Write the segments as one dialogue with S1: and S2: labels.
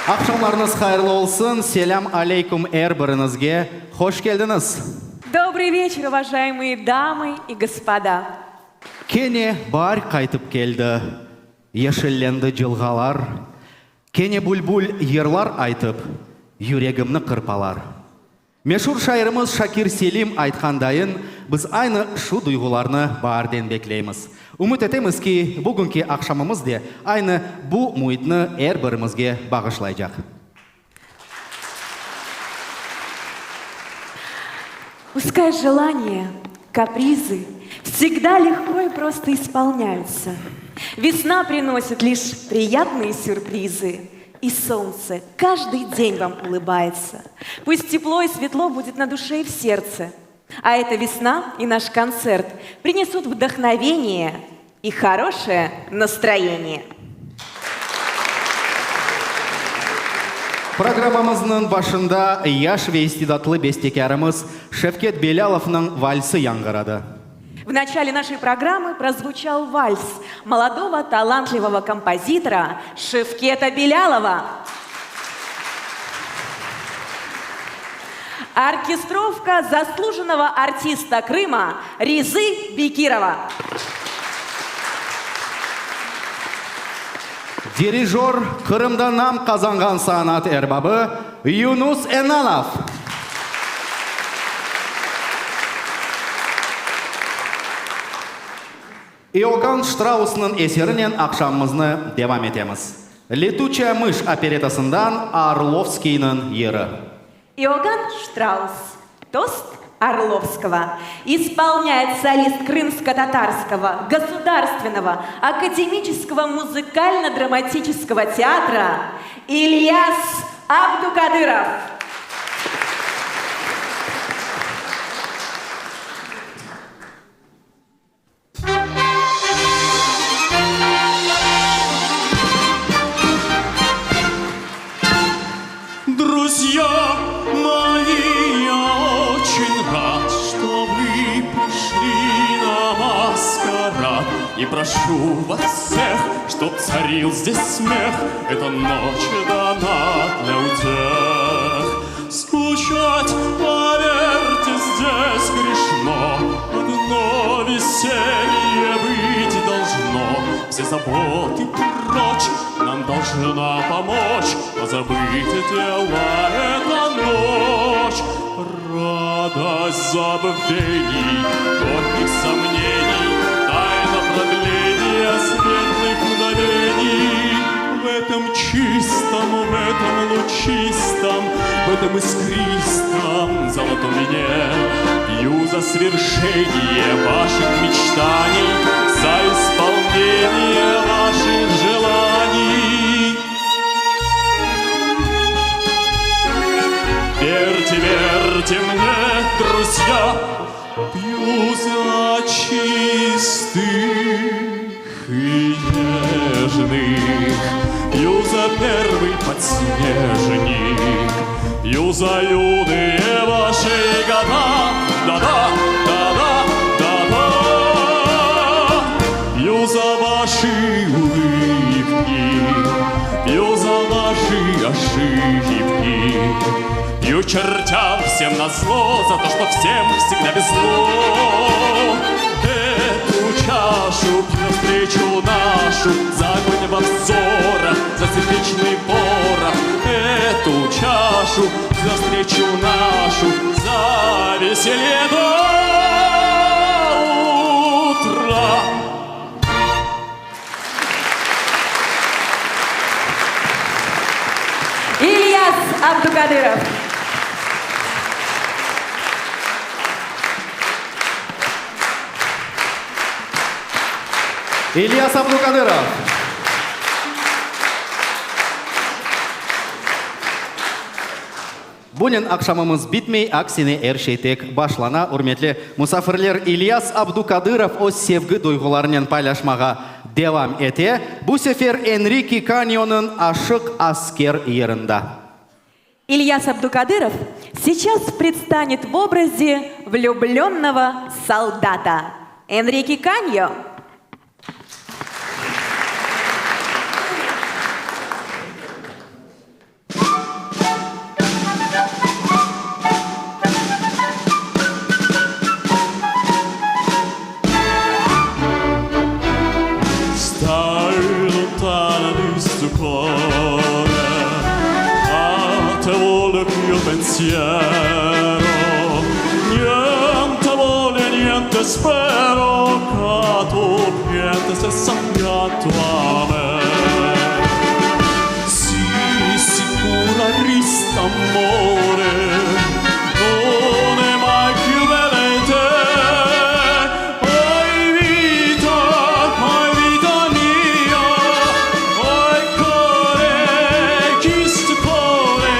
S1: Aqşamlarıñız hayırlı olsun! Selâm aleyküm er biriñizge! Hoş keldiñiz!
S2: Добрый вечер, уважаемые дамы и господа!
S1: Kene baar qaytıp keldi, Yeşillendi cılğalar. Kene bülbül yırlar aytıp, Yüregimni qırpalar. Meşur şairimiz Şakir Selim aytqandayın, biz aynı şu duyğularnı baarden bekleymiz. Ümüt etemiz ki, bugünki aqşamımız de aynı bu müitni er birimizge bağışlaycaq.
S2: Пускай желания, капризы всегда легко и просто исполняются. Весна приносит лишь приятные сюрпризы, и солнце каждый день вам улыбается. Пусть тепло и светло будет на душе и в сердце. А эта весна и наш концерт принесут вдохновение и хорошее настроение.
S1: Programmamıznıñ başında yaş ve istidatlı bestekârımız Şevket Belâlovnıñ valsi yañğıradı.
S2: В начале нашей программы прозвучал вальс молодого талантливого композитора Шевкета Белялова. Оркестровка заслуженного артиста Крыма Ризы Бекирова.
S1: Dirijör, Qırımda nam qazanğan sanat erbabı Yunus Ennanov. İogann Ştrausnıñ eserinen aqşamımıznı devam etemiz. Letüçaya mış operetasından Orlovskiyniñ yırı.
S2: İogann Ştraus, Tost Orlovskogo, isполняет солист Крымско-татарского государственного академического музыкально-драматического театра İlyas Abdukadırov.
S3: Druzya moi, ya oçen rad, Çto vı prişli na maskarad. I proşu vas vseh, Çtob tsaril zdes smeh, Eta noç dana dlya uteh. Skuçat, poverte, zdes greşno, Odno veselye bıt dolžno. Vse zabotı proç, nam dolžna pomoç Pozabıt dela eta noç. Radost zabveniy, Горьких somneniy, Тайна продления Светлых мгновений. В этом чистом, в этом лучистом, В этом искристом золотом вине Пью за свершение ваших мечтаний, За исполнение ваших желаний. Верьте, верьте мне, друзья, Пью за чистых и нежных, Пью за первый подснежник, Пью за юные ваши года, Да-да, да-да, да-да. Пью за ваши улыбки, Пью за ваши ошибки, Пью чертям всем назло За то, что всем всегда везло. Эту чашу пью навстречу нашу, За огонь во взорах, за сердечный порох. Эту чашу пью навстречу нашу, За веселье до утра.
S2: İlyas Abdukadırov.
S1: İlyas Abdukadırov. Bunen aqşamımız bitmey, aksine er şey tek başlana. Ürmetli musafirler, İlyas Abdukadırov öz sevgi duyğularınen paylaşmağa devam ete, bu sefer Enrike Kanyonıñ Aşıq asker yırında.
S2: İlyas Abdukadırov seyças predstanet v obraze vlüblönnogo soldata. Enrike Kanyo.
S3: Niente vole più pensiero, niente vole, niente spero, che tu piete stessa accanto a me. Si sicura resta amore, non è mai più bella di te. Oi vita, oi vita mia, oi cuore, questo cuore,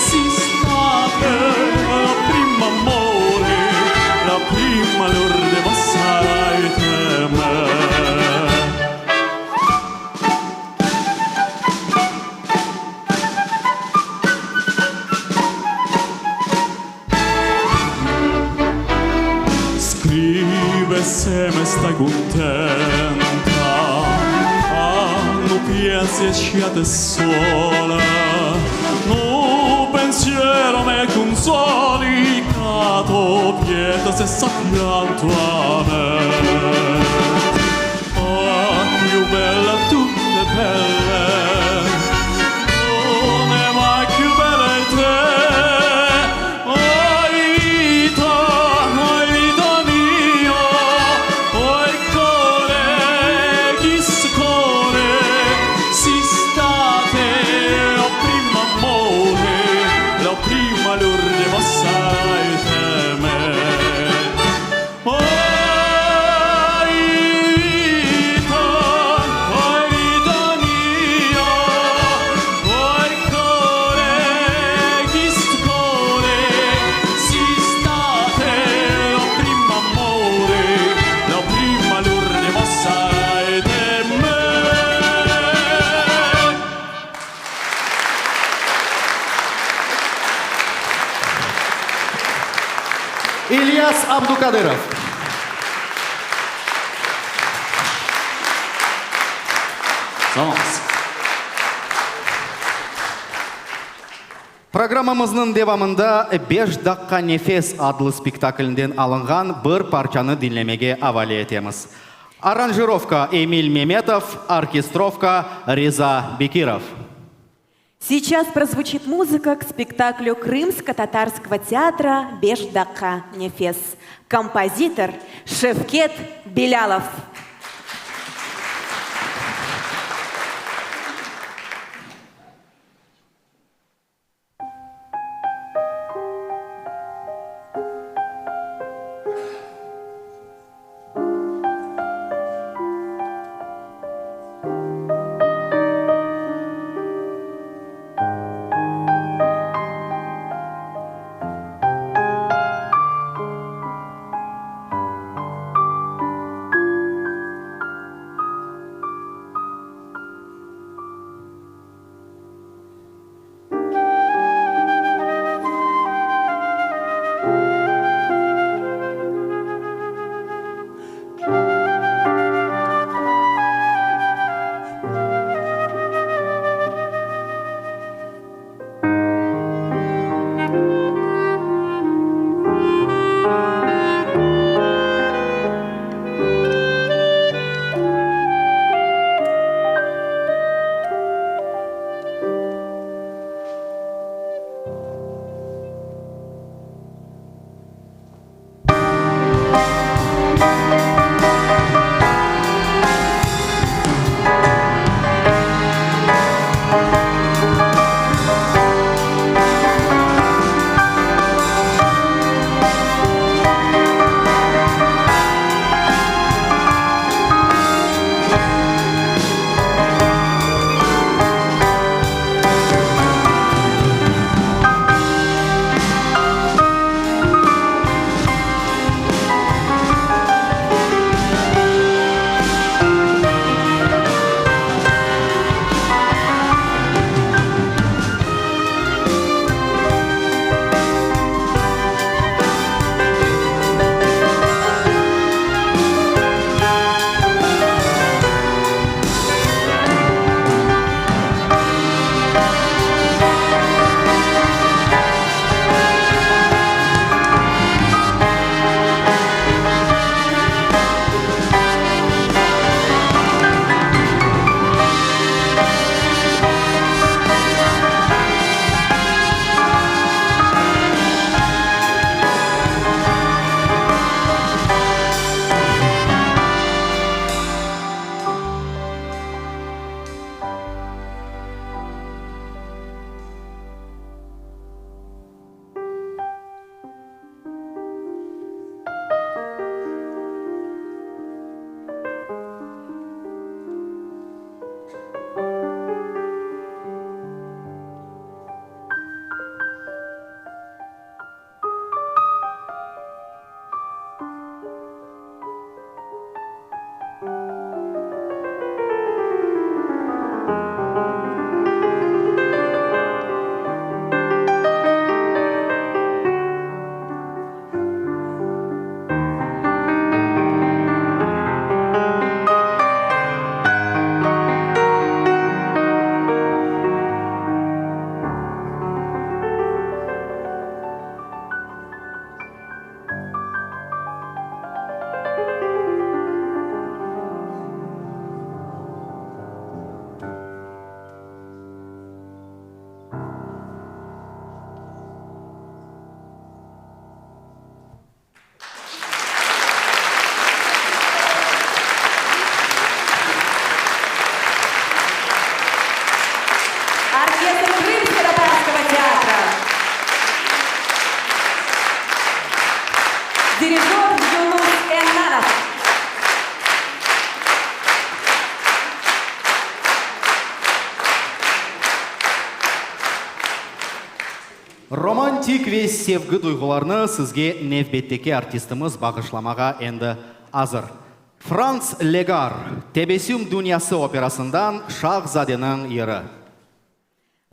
S3: si sta per la prima amore, la prima lorde ma sarai te me. Scrive se me stai contenta, ah, non pensi siate sola, no pensiero me consoli, cato pietà se s'accanto a me. Ah, più bella tutte belle, non è mai più bella di te. Oi vita, oi vita mia, oi cuore, chissà cuore, si state la prima amore, la prima lurde ma sarai te me. Oi vita, oi vita mia, oi cuore, questo cuore, si state la prima amore, la prima lurde ma sarai te me.
S1: İlyas Abdukadırov.
S3: Sağ oluñız.
S1: Programmamıznıñ devamında Beş daqqa nefes adlı spektaklinden alınğan bir parçanı diñlemege avale etemiz. Aranjirovka, Emil Memetov, orkestrovka, Riza Bekirov.
S2: Сейчас прозвучит музыка к спектаклю Крымско-татарского театра «Beş daqqa nefes». Композитор Шевкет Белялов.
S1: Romantik ve sevgi duyğularnı sizge nevbetteki artistimiz bağışlamağa endi azır. Frans Legar, Tebessüm dünyası operasından Şahzadeniñ yırı.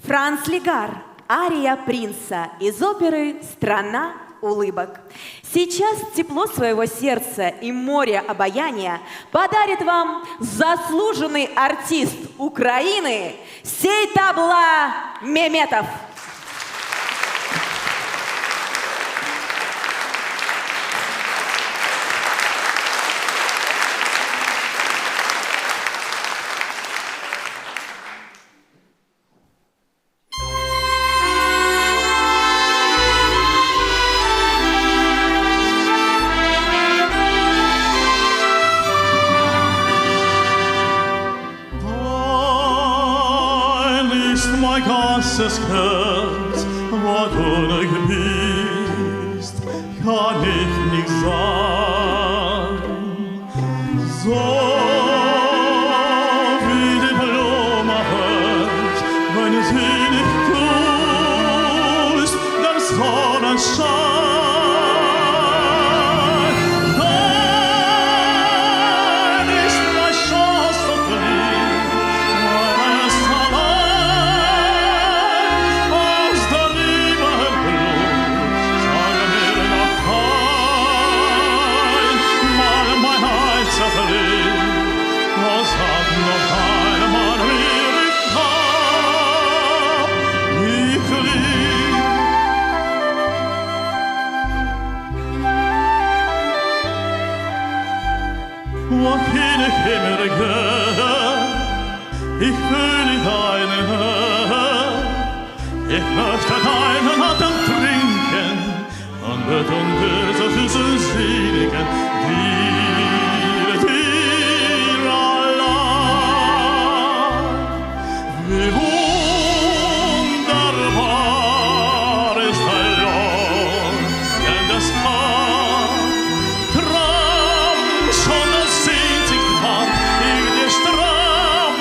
S2: Frans Legar, Ария принца из оперы Страна улыбок. Сейчас тепло своего сердца и море обаяния подарит вам заслуженный артист Украины Сейтабла Меметов.
S3: Dein ist mein ganzes Herz, wo du nicht bist, kann ich nicht sein. So wie die Blume welkt, wenn sie nicht küsst, der Sonnenschein. Dein ist mein Schatz so lieb, weil es allein aus der Liebe Blut. Sage mir noch einmal, mein einzig Lieb, oh sag noch einmal mir, ich hab dich lieb. Wohin ich immer gehe, ich fühle deine Nähe. Ich möchte deinen Atem trinken und wird und dir zu Füßen sinken, dir, dir allein. Wie wunderbar ist dein Lohn, denn das hat Traum schon das Sehnsucht wann ich dir stramm,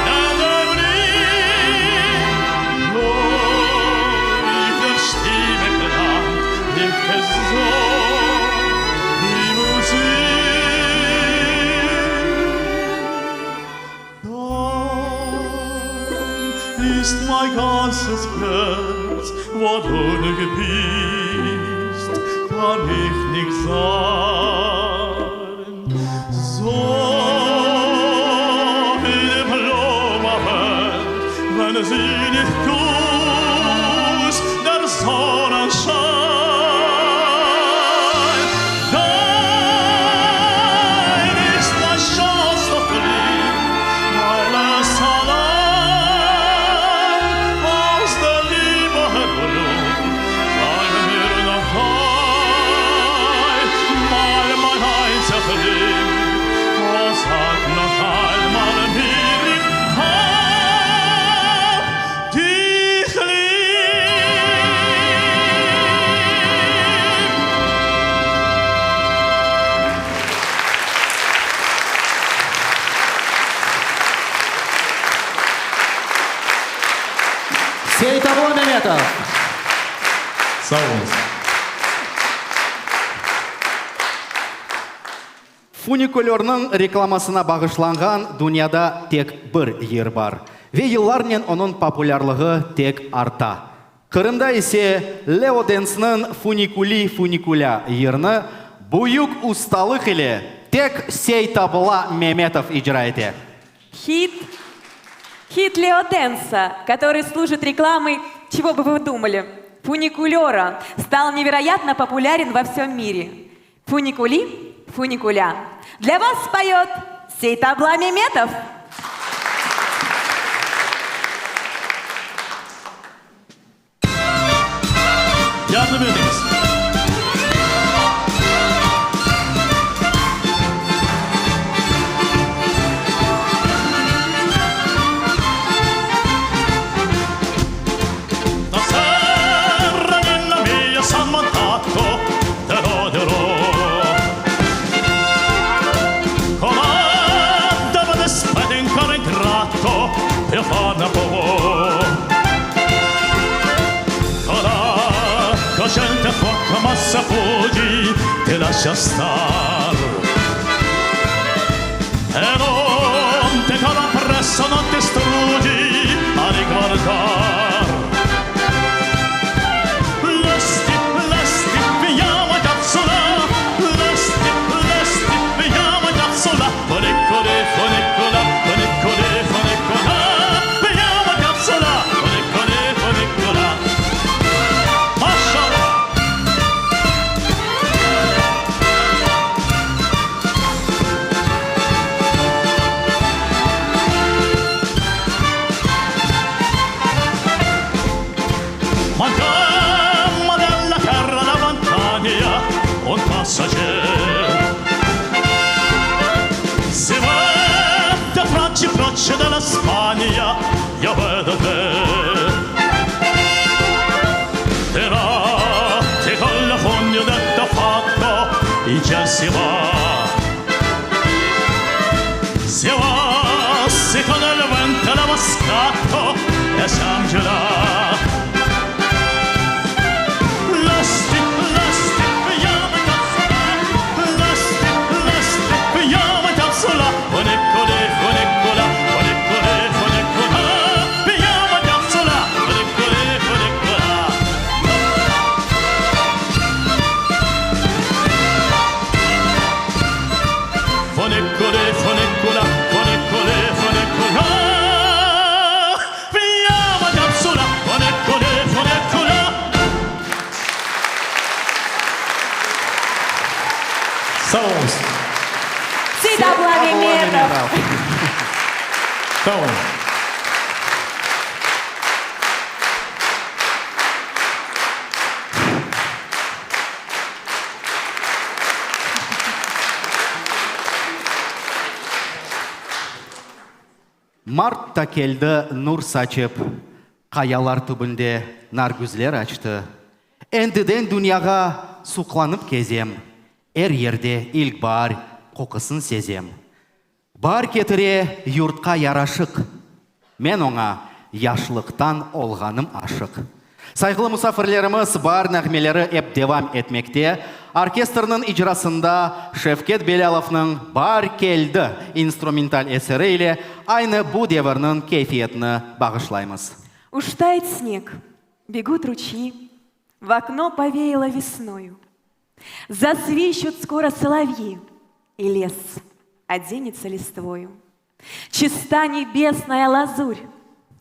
S3: der Blick, wo ich der Stimme klang, ich es so wie Musik. Dein ist mein ganzes Herz, wo du nicht bist, kann ich nicht sein. So wie die Blume welkt, wenn sie nicht küsst, der Sonnenschein. Dein ist mein Schatz doch lieb, weil es allein aus der Liebe Blut. Sag mir noch einmal, mein einzig Lieb, oh sag noch einmal mir, ich hab dich lieb.
S1: Seytabla Memetov.
S3: Sağ oluñız.
S1: Funikulörniñ reklamasına bağışlanğan dünyada tek bir yır bar. Ve yıllarnen onıñ populârlığı tek arta. Qırımda ise Leo Densniñ Funikuli funikulâ yırını büyük ustalıq ile tek Seytabla Memetov icra ete.
S2: Хит, хит Лео Денса, который служит рекламой, чего бы вы думали, фуникулера, стал невероятно популярен во всем мире. Фуникули, фуникуля. Для вас споет Сейтабла Меметов.
S3: Yardım etiñiz. Stasera ninna mia san mandato te lo dirò. Comanda va despede in cuore ingrato e fa na po'. passa fuggi, te lascia star. E non te cala presso, non te struggi a riguardar. Lesti, lesti, viamo cazzola, lesti, lesti, viamo cazzola, funicoli, funicola, funicoli, funicola, viamo cazzola, funicoli, funicola. Maşallah! Mancamma della terra la montagna un passeggero Si vede Francia, Francia della Spagna io vedo te Te notte con la fogna detto fatto in ciel si va Si va, si con il vento la moscato e siam già Lesti, lesti, viamo cazzola, lesti, lesti, viamo cazzola, funicoli, funicola, funicoli, funicola, viamo cazzola, funicoli, funicola. Funicoli, funicola, funicoli, funicola, viamo cazzola, funicoli, funicola.
S4: Sağ oluñız.
S2: Seytabla Memetov.
S4: Sağ oluñ.
S1: Mart ta keldi nur saçıp, qayalar tübünde nargüzler açtı. Endiden dünyağa suqlanıp kezem, er yerde ilk baar qoqusın sezem. Baar ketire yurtqa yaraşıq, men oña yaşlıqtan olğanım aşıq. Sayğılı musafirlerimiz, baar nağmeleri ep devam etmekte. Orkestrniñ icrasında Şevket Belâlovnıñ Baar keldi instrumental eseri ile aynı bu devirniñ keyfiyetini bağışlaymız.
S2: Уж тает снег, бегут ручьи, в окно повеяло весною. Засвищут скоро соловьи, и лес оденется листвою. Чиста небесная лазурь,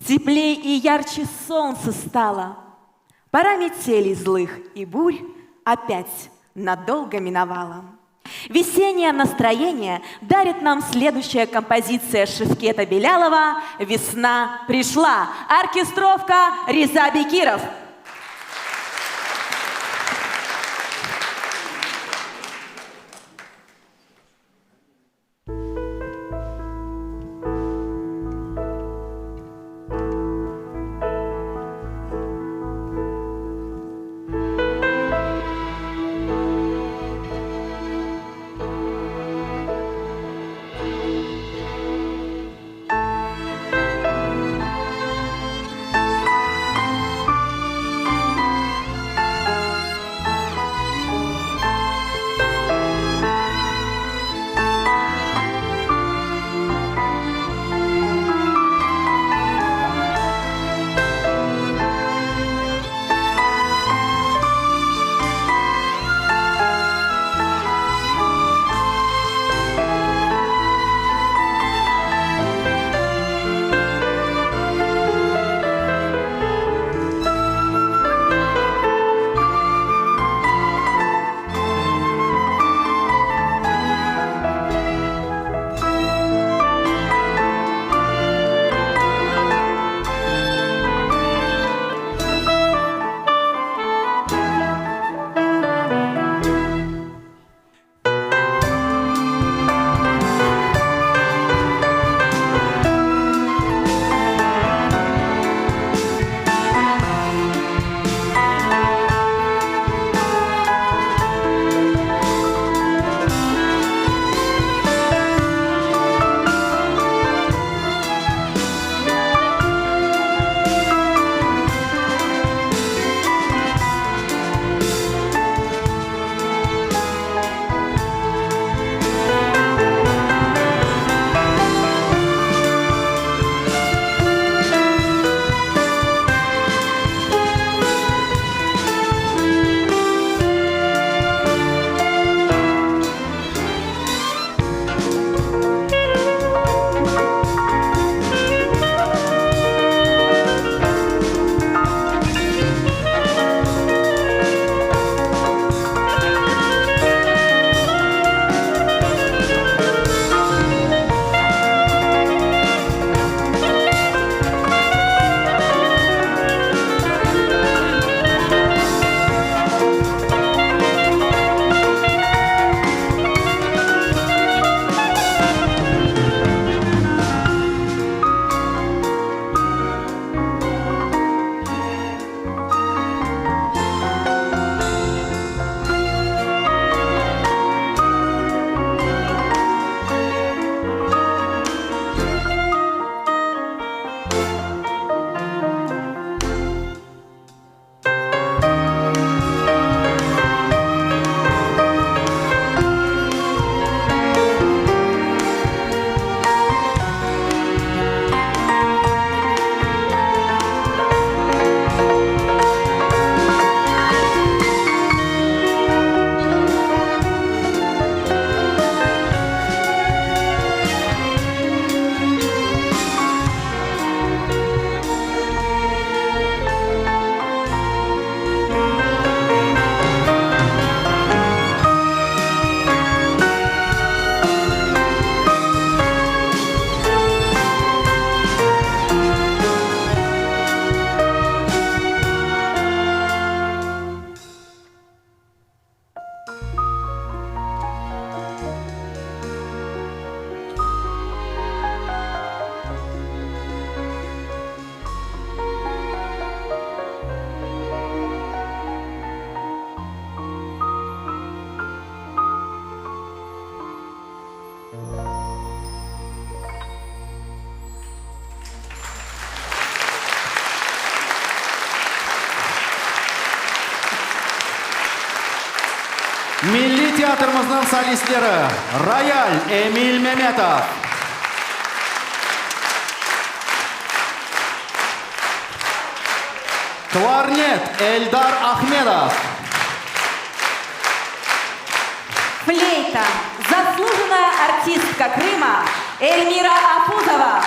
S2: теплей и ярче солнце стало. Пора метелей злых и бурь опять надолго миновала. Весеннее настроение дарит нам следующая композиция Шевкета Белялова «Весна пришла». Оркестровка Риза Бекиров.
S1: Milliy teatrimizniñ solistleri, royal Emil Memetov. Klarnet Eldar Ahmedov.
S2: Fleyta, заслуженная артистка Крыма Эльмира Афузова.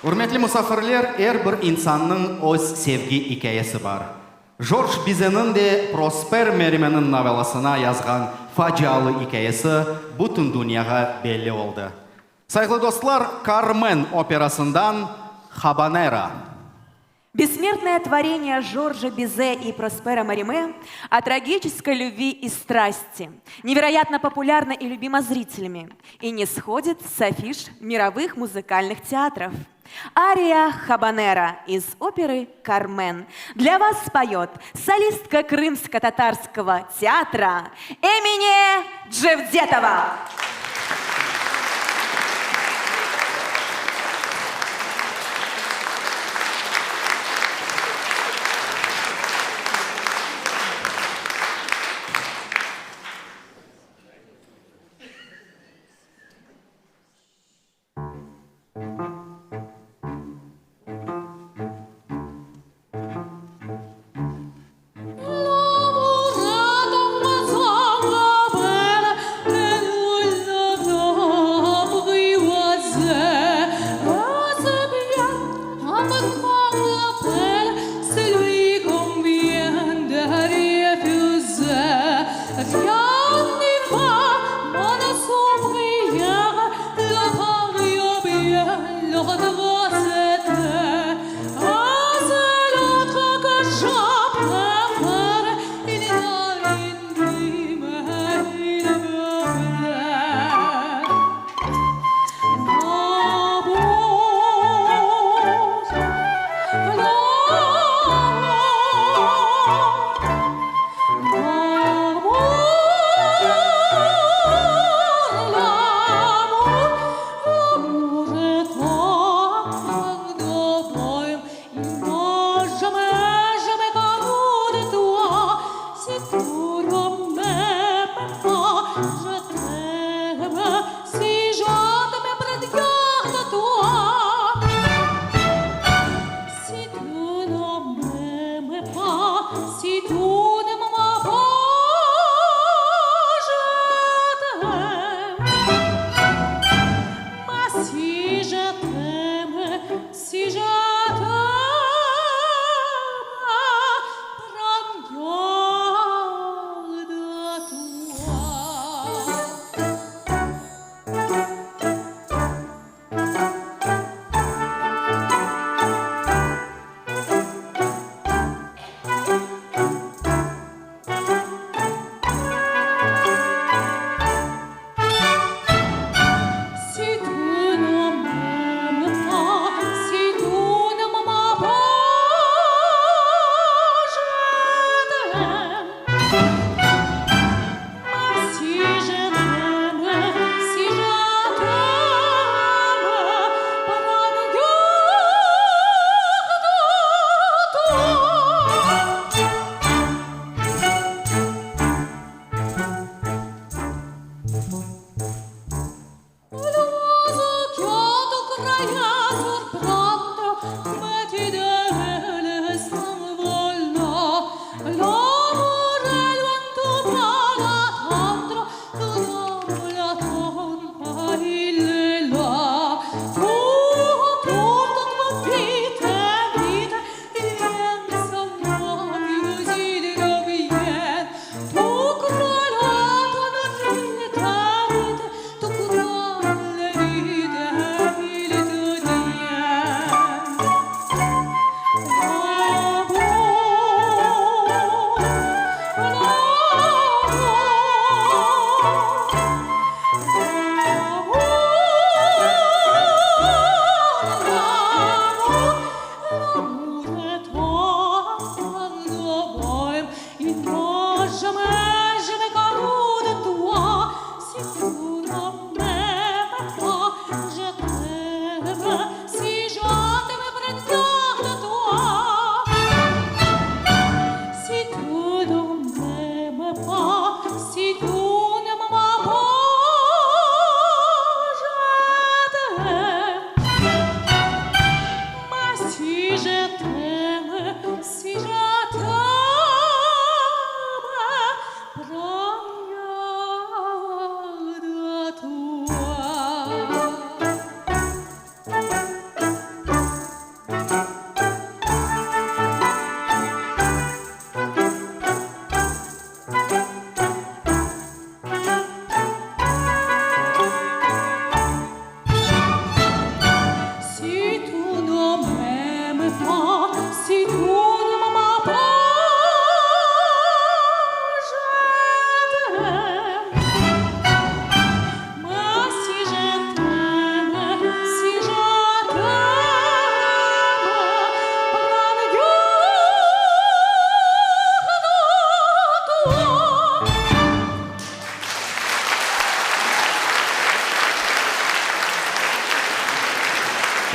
S1: Ürmetli musafirler, er bir insannıñ öz sevgi ikâyesi bar. Jorj Bizeniñ de Prosper Merimeniñ novellasına yazğan facialı ikâyesi bütün dünyağa belli oldı. Sayğılı dostlar, Karmen operasından Habanera.
S2: Bessmertnoye tvorение Жоржа Бизе и Проспера Мериме о трагической любви и страсти невероятно популярно и любимо зрителями и не сходит с афиш мировых музыкальных театров. Ария Хабанера из оперы «Кармен» для вас споет солистка Крымско-татарского театра Эмине Джевдетова.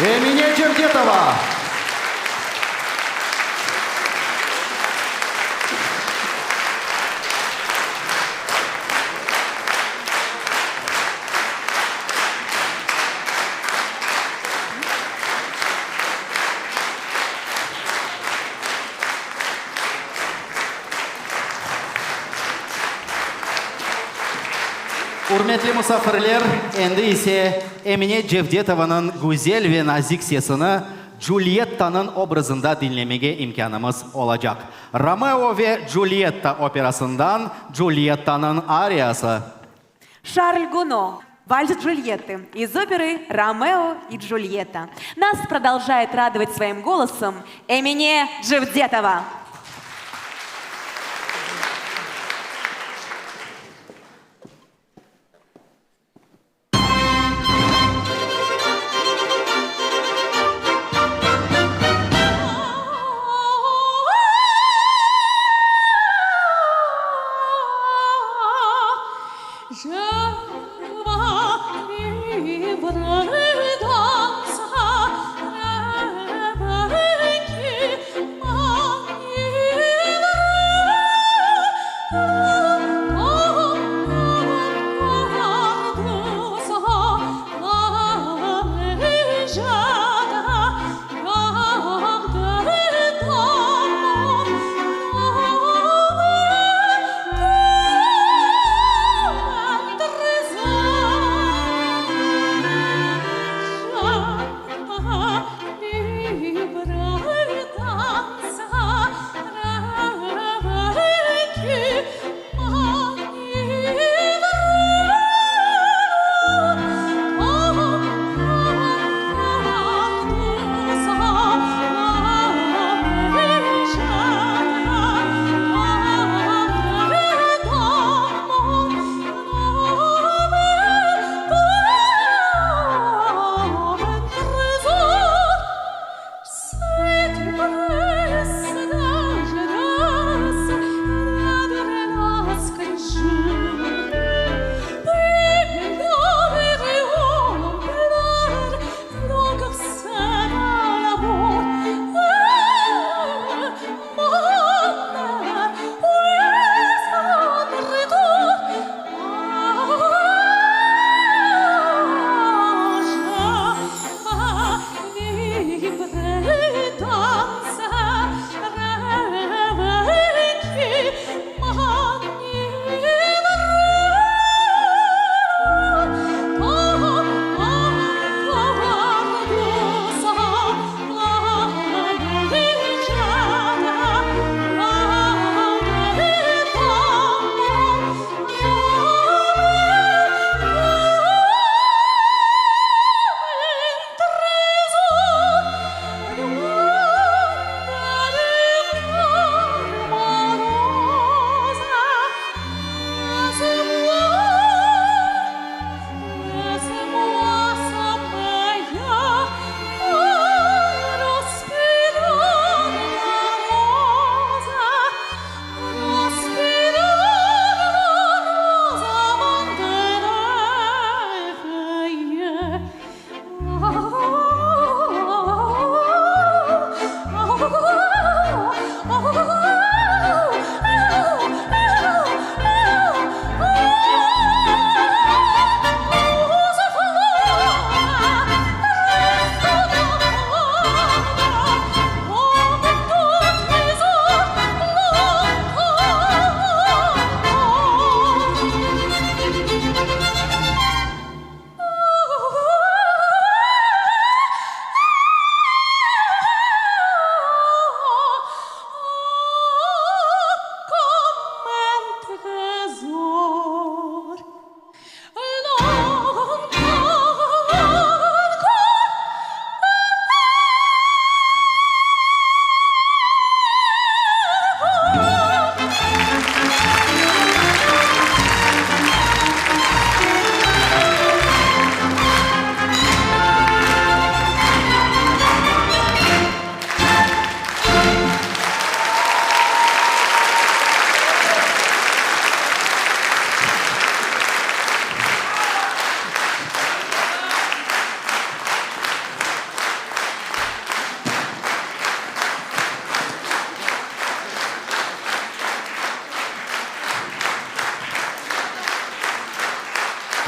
S1: Emine Cevdetova! Ürmetli musafirler, endi ise Emine Cevdetovanıñ güzel ve nazik sesini Cülyettanıñ obrazında diñlemege imkânımız olacaq. Romeo ve Cülyetta operasından Cülyettanıñ ariyası.
S2: Шарль Гуно, Вальс Джульетты из оперы «Ромео и Джульетта». Нас продолжает радовать своим голосом Эмине Джевдетова.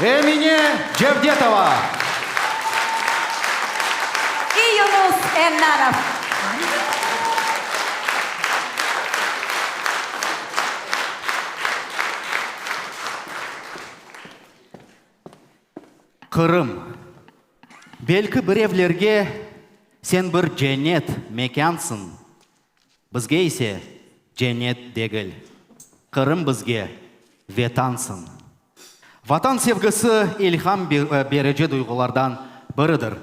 S1: Emine Cevdetova.
S2: И Yunus Ennanov.
S1: Qırım. Belki birevlerge sen bir cennet mekânsıñ, bizge ise cennet degil. Qırım bizge Vetansıñ. Vatan sevgisi ilham berici duyğulardan biridir.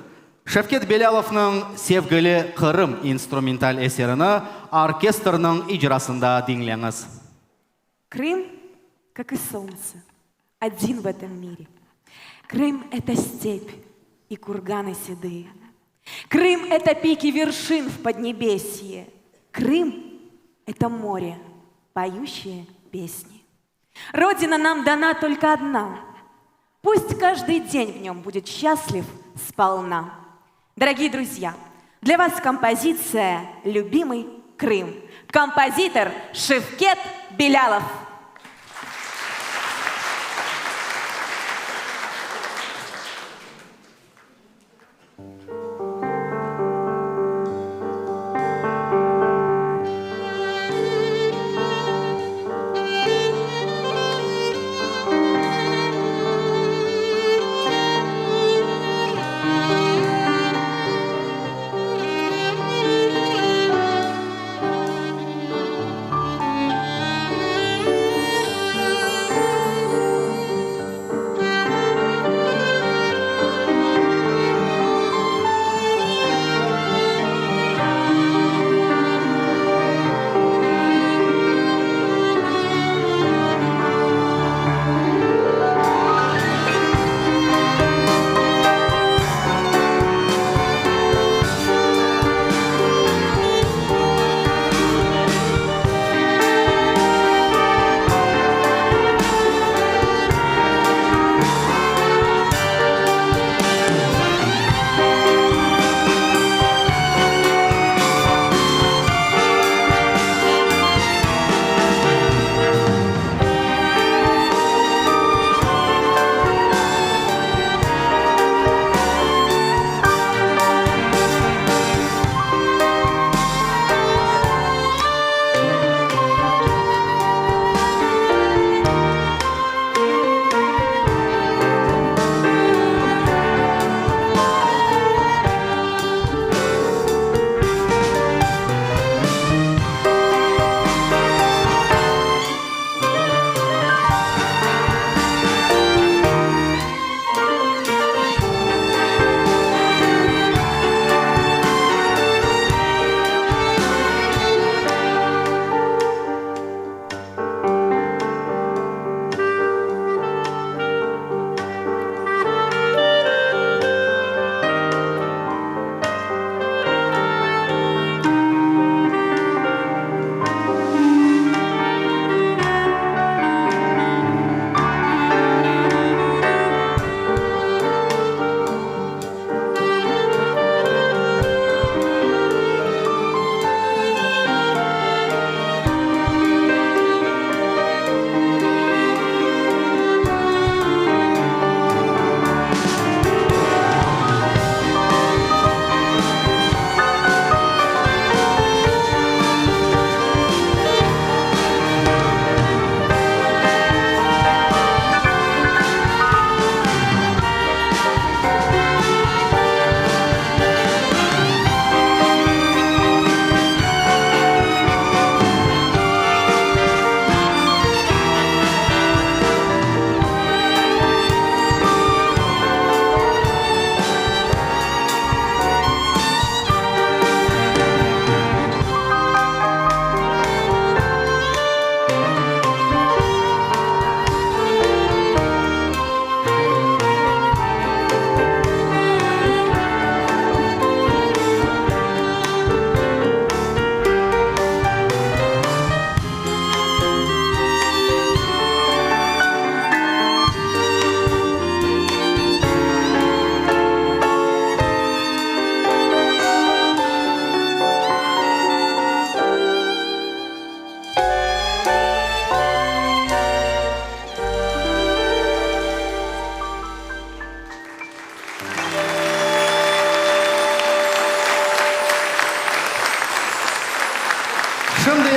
S1: Şevket Belâlovnıñ Sevgili Qırım instrumental eserini orkestrniñ icrasında diñleñiz.
S2: Крым, как и солнце, один в этом мире. Крым – это степь и курганы седые. Крым – это пики вершин в Поднебесье. Крым – это море, поющее песни. Родина нам дана только одна. Пусть каждый день в нем будет счастлив сполна. Дорогие друзья, для вас композиция «Любимый Крым». Композитор Шевкет Белялов.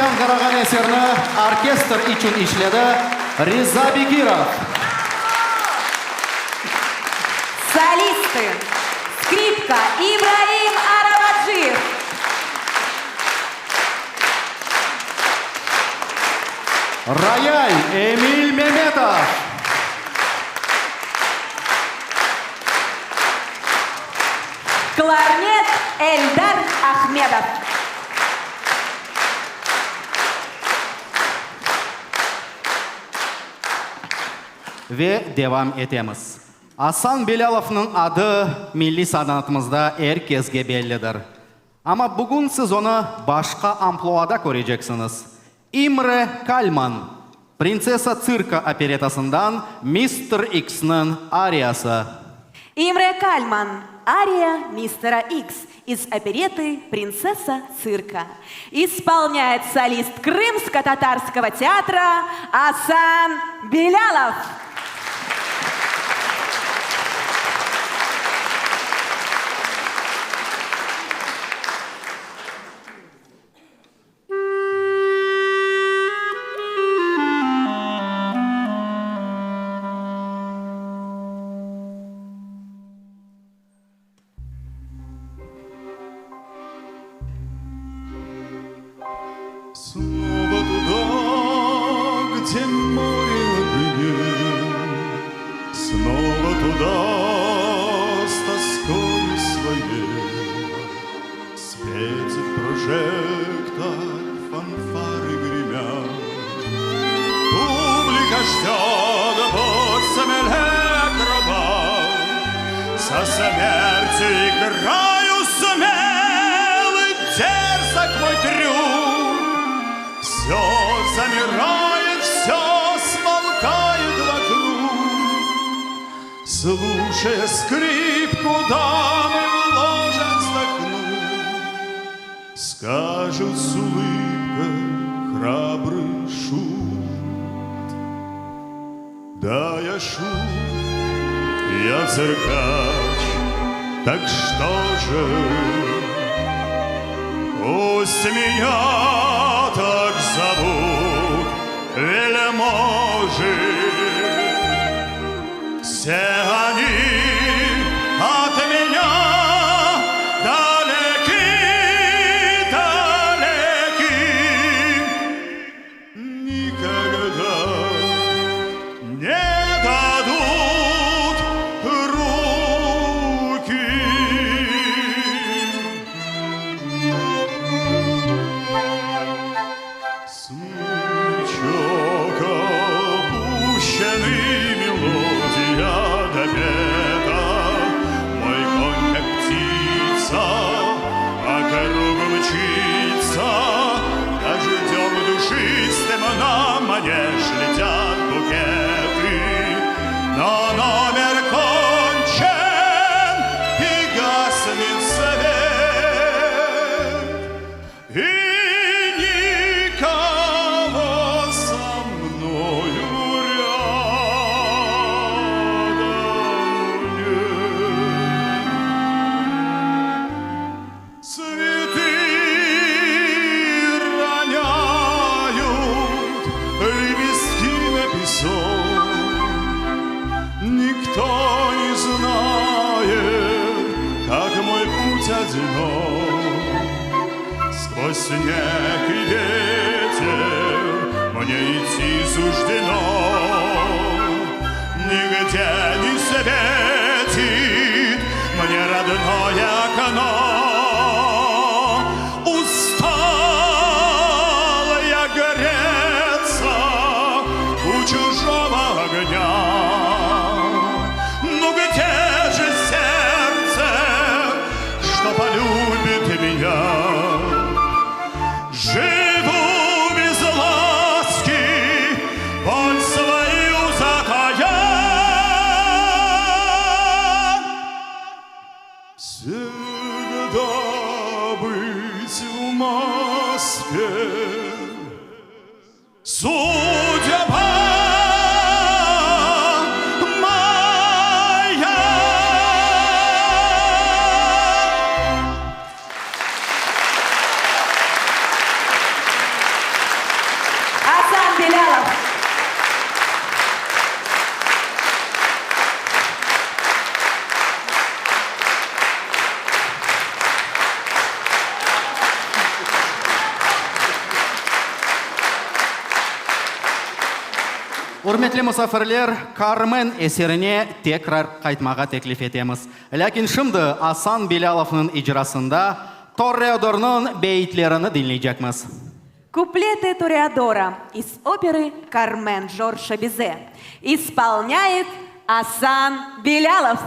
S1: Yañğırağan eserni orkestr içün işledi Riza Bekirov.
S2: Solisti, skripka, İbraim Arabacıyev.
S1: Royal, Emil Memetov.
S2: Klarnet, Eldar Ahmedov.
S1: Ve devam etemiz. Asan Belâlovnıñ adı milliy sanatımızda er kesge bellidir. Amma bugün siz onı başqa ampluada köreceksiñiz, İmre Kalman, Printsessa tsirka operettasından Mister İksniñ ariyası.
S2: İmre Kalman, Ariya mistera İks iz operetı Printsessa tsirka. İspolnâet solist Krımsko-tatarskogo teatra Asan Belâlov.
S3: Снова туда, где море огней, Снова туда с тоскою своей. Светит прожектор, фанфары гремят. Публика ждет, будь смелее труба. Со смертью играю смелый, дерзок мой трюк. Все замирает, все смолкает вокруг. Слушая скрипку, дамы в ложе вздохнут. Скажут с улыбкой храбрый шут. Да, я шут, я циркач, так что же? Пусть меня так зовут вельможи. Все они от меня далеки, далеки. Никогда не дадут руки. Смычок опущенный, мелодия допета. Мой конь, как птица, по кругу мчится. Дождем душистым на манеж летят букеты. Но номер кончен, и гаснет свет. И никого со мною рядом нет. Цветы роняют лепестки на песок. Никто не знает, как мой путь одинок. Сквозь снег и ветер мне идти суждено. Нигде не светит мне родное окно. Устал я греться у чужого огня. Ну где же сердце, что полюбит меня? Живу без ласки, боль свою затая. Всегда быть в маске Судьба моя.
S1: Ürmetli musafirler, Karmen eserine tekrar qaytmağa teklif etemiz. Lâkin şimdi Asan Bilâlovnıñ icrasında Torreadornıñ beyitlerini diñleycekmiz.
S2: Kupleti Toreadora iz operı Karmen Jorja Bize isполняет Asan Bilâlov.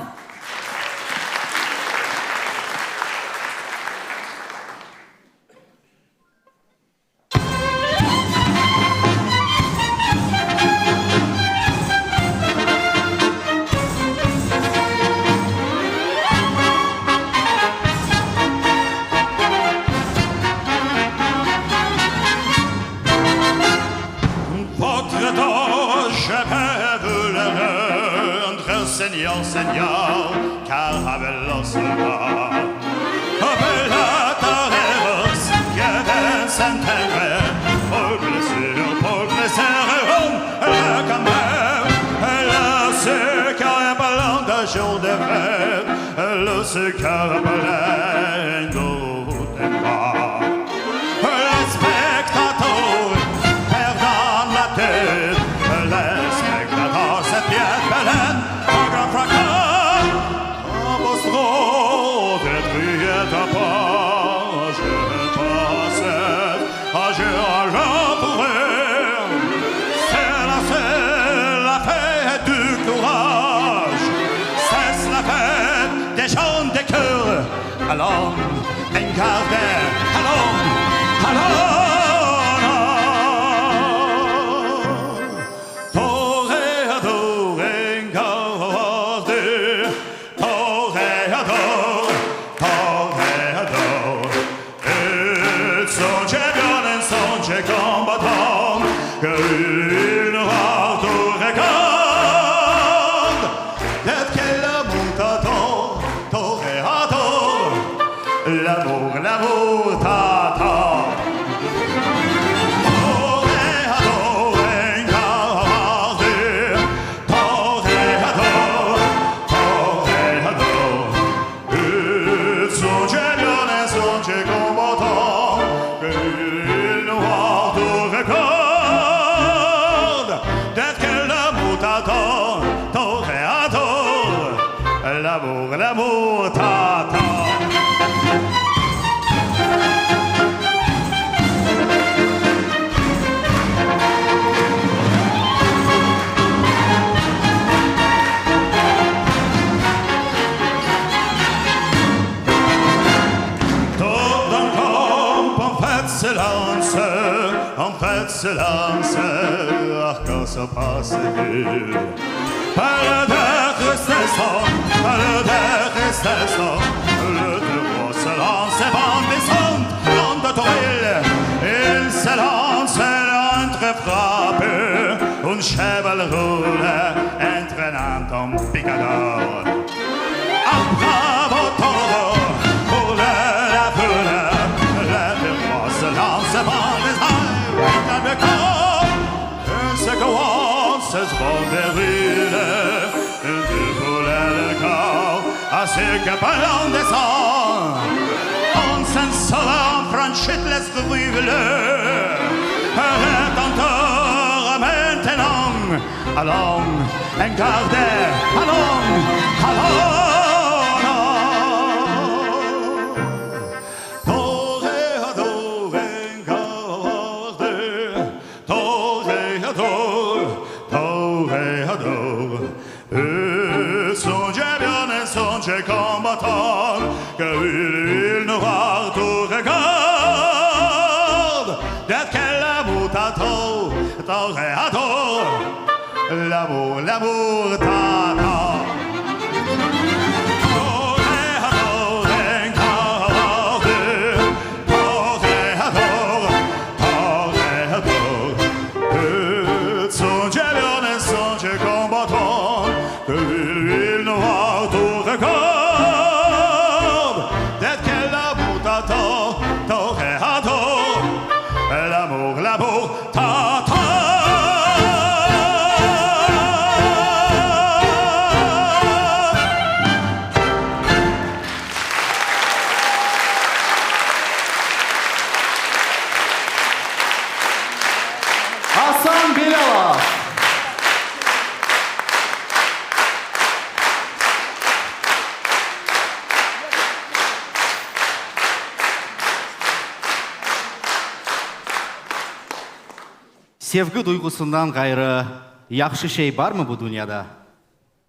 S1: Sevgi duyğusından ğayrı yahşı şey barmı bu dünyada?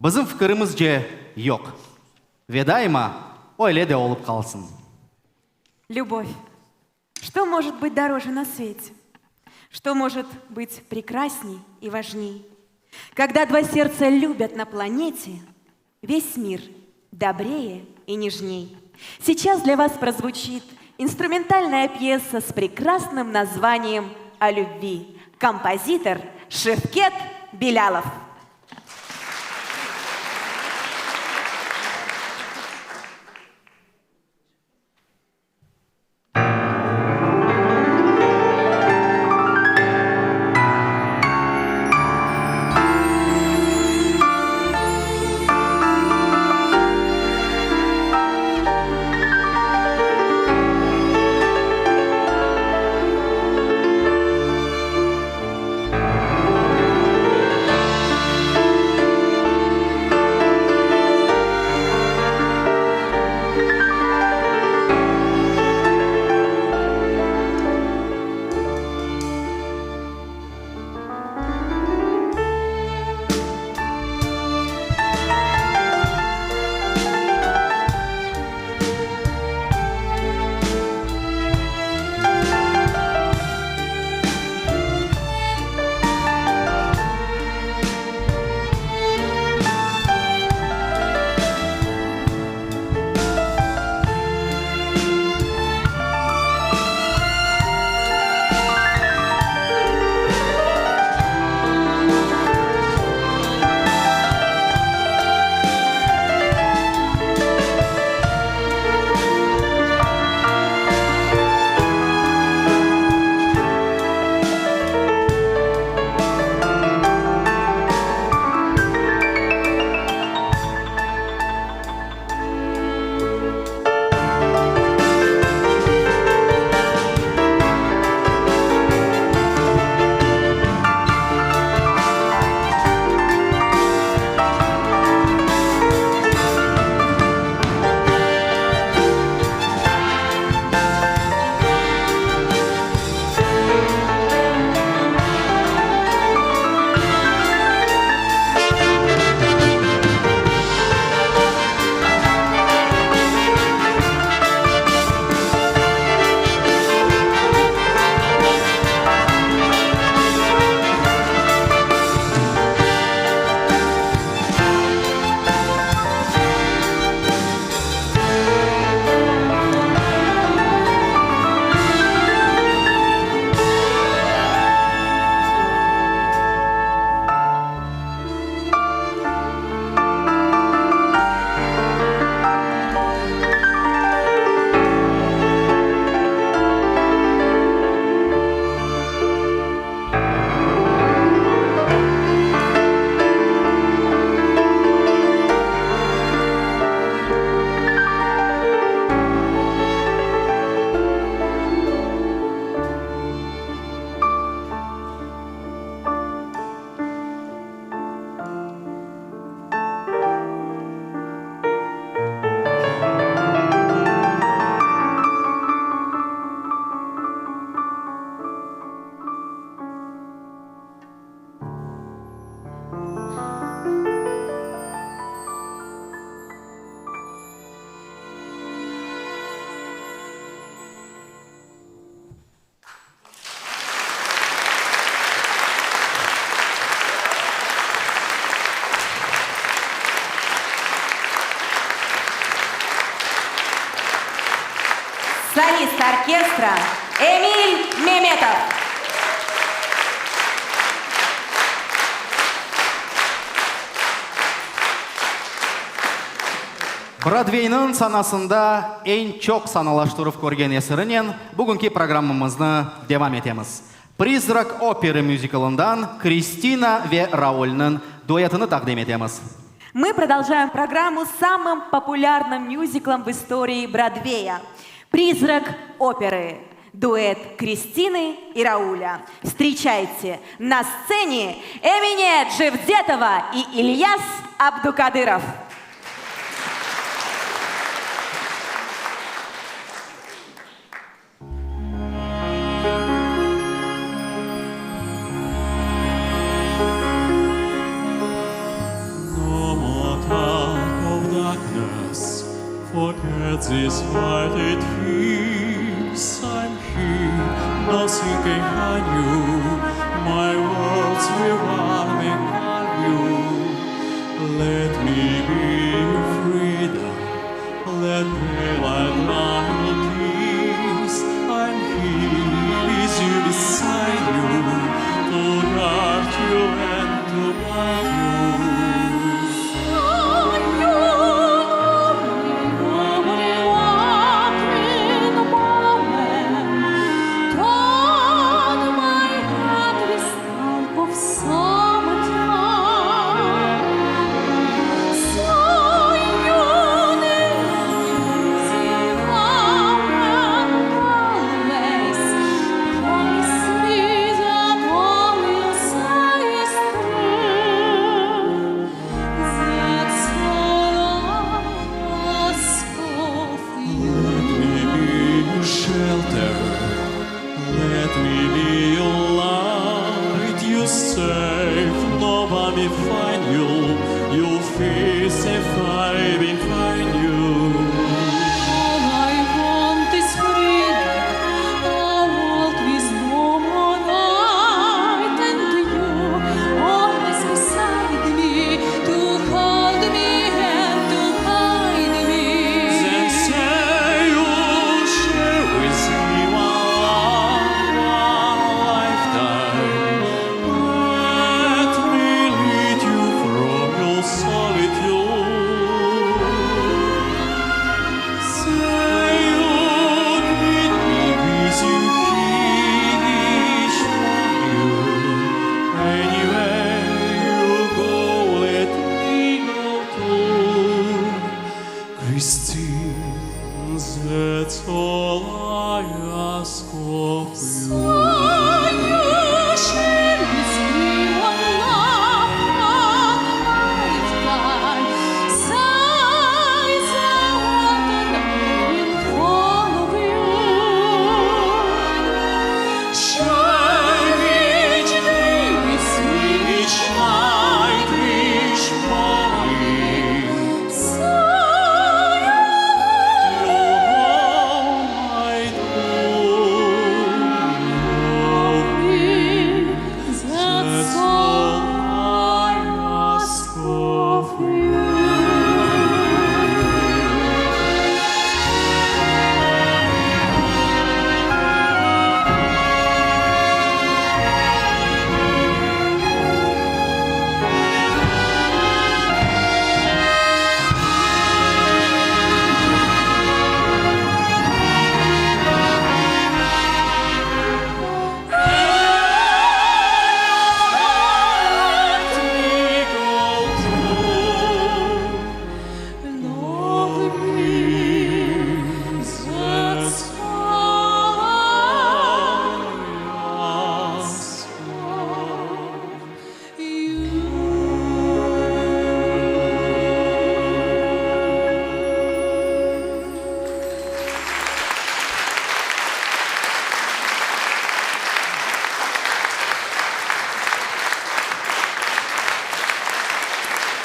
S1: Bizim fikirimizce, yoq. Ve daima öyle de olıp qalsın.
S2: Любовь. Что может быть дороже на свете? Что может быть прекрасней и важней? Когда два сердца любят на планете, весь мир добрее и нежней. Сейчас для вас прозвучит инструментальная пьеса с прекрасным названием «О любви». Композитор Шевкет Белялов. Солист оркестра Эмиль Меметов.
S1: Brodveyniñ sanasında eñ çoq sanalaştıruv körgen eserinen bugünki programmamıznı devam etemiz. Prizrak operı müzikalından Kristina ve Raulniñ duetini taqdim etemiz.
S2: Мы продолжаем программу с самым популярным мюзиклом в истории Бродвея «Призрак оперы». Дуэт Кристины и Рауля. Встречайте на сцене Эмине Джевдетова и Ильяс Абдукадыров.
S3: what it feels. I'm here, nothing can hide you. My words will warm and calm you. Let me be your freedom. Let daylight my tears. I'm here with you beside you to guard you and to guide you. Let me be your shelter. Let me be your light. You safe, nobody find you. You feel safe, I behind you.
S5: All I want is freedom, a world with no more night, and you always beside me to hold me and to guide me.
S3: Then say you share with me one love, one lifetime. Let me lead you from your solitude. Say you'd meet me with you each morning. Anywhere you go, let me go too. Christine, that's all I ask of you.
S5: You share with me one love, one lifetime. Say the word and I will follow you.
S3: Shine each day with me, each night, each morning.
S5: Say
S3: You know I do.
S5: That's
S3: That's
S5: all
S3: all I ask of you. Let me go too.
S5: Love me, that's all I ask of you.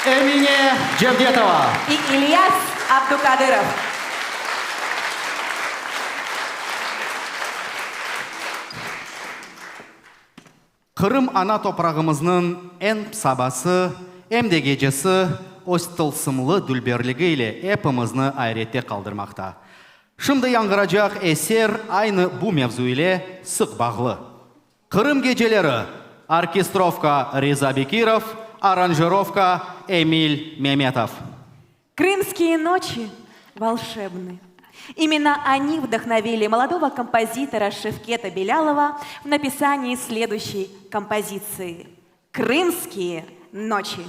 S1: Emine Cevdetova.
S2: И Ильяс Абдукадыров.
S1: Qırım ana toprağımıznıñ em sabası, em de gecesi öz tılsımlı dülberligi ile epimizni ayrette qaldırmaqta. Şimdi yañğıracaq eser aynı bu mevzu ile sıq bağlı. Qırım geceleri. Orkestrovka Riza Bekirov, aranjirovka Emil Memetov.
S2: Крымские ночи волшебны. Именно они вдохновили молодого композитора Шевкета Белялова в написании следующей композиции «Крымские ночи».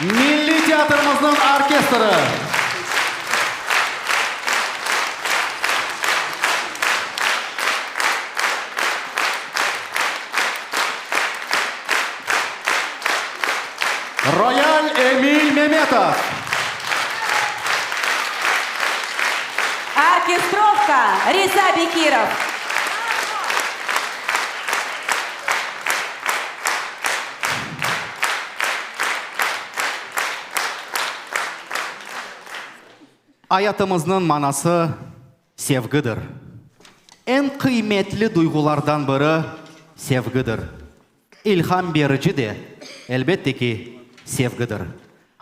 S1: Milliy teatrimizniñ orkestri. Royal Emil Memetov.
S2: Orkestrovka, Riza Bekirov.
S1: Ayatımıznıñ manası sevgidir. Eñ qıymetli duyğulardan biri sevgidir. İlham berici de, elbette ki, sevgidir.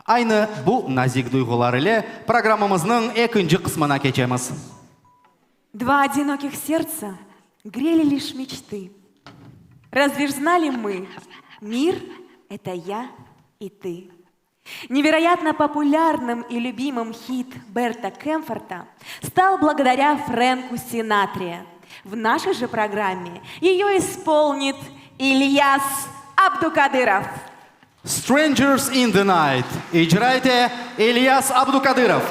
S1: Aynı bu nazik duyğular ile programmamıznıñ ekinci qısmına keçemiz.
S2: Dva odinokih serdtsa greli liş meçtı. Razve ж znali mı, mir, eto ya i tı. Невероятно популярным и любимым хит Берта Кемфорта стал благодаря Фрэнку Синатре. В нашей же программе ее исполнит Ильяс Абдукадыров.
S1: Strangers in the Night. İcra ete İlyas Abdukadırov.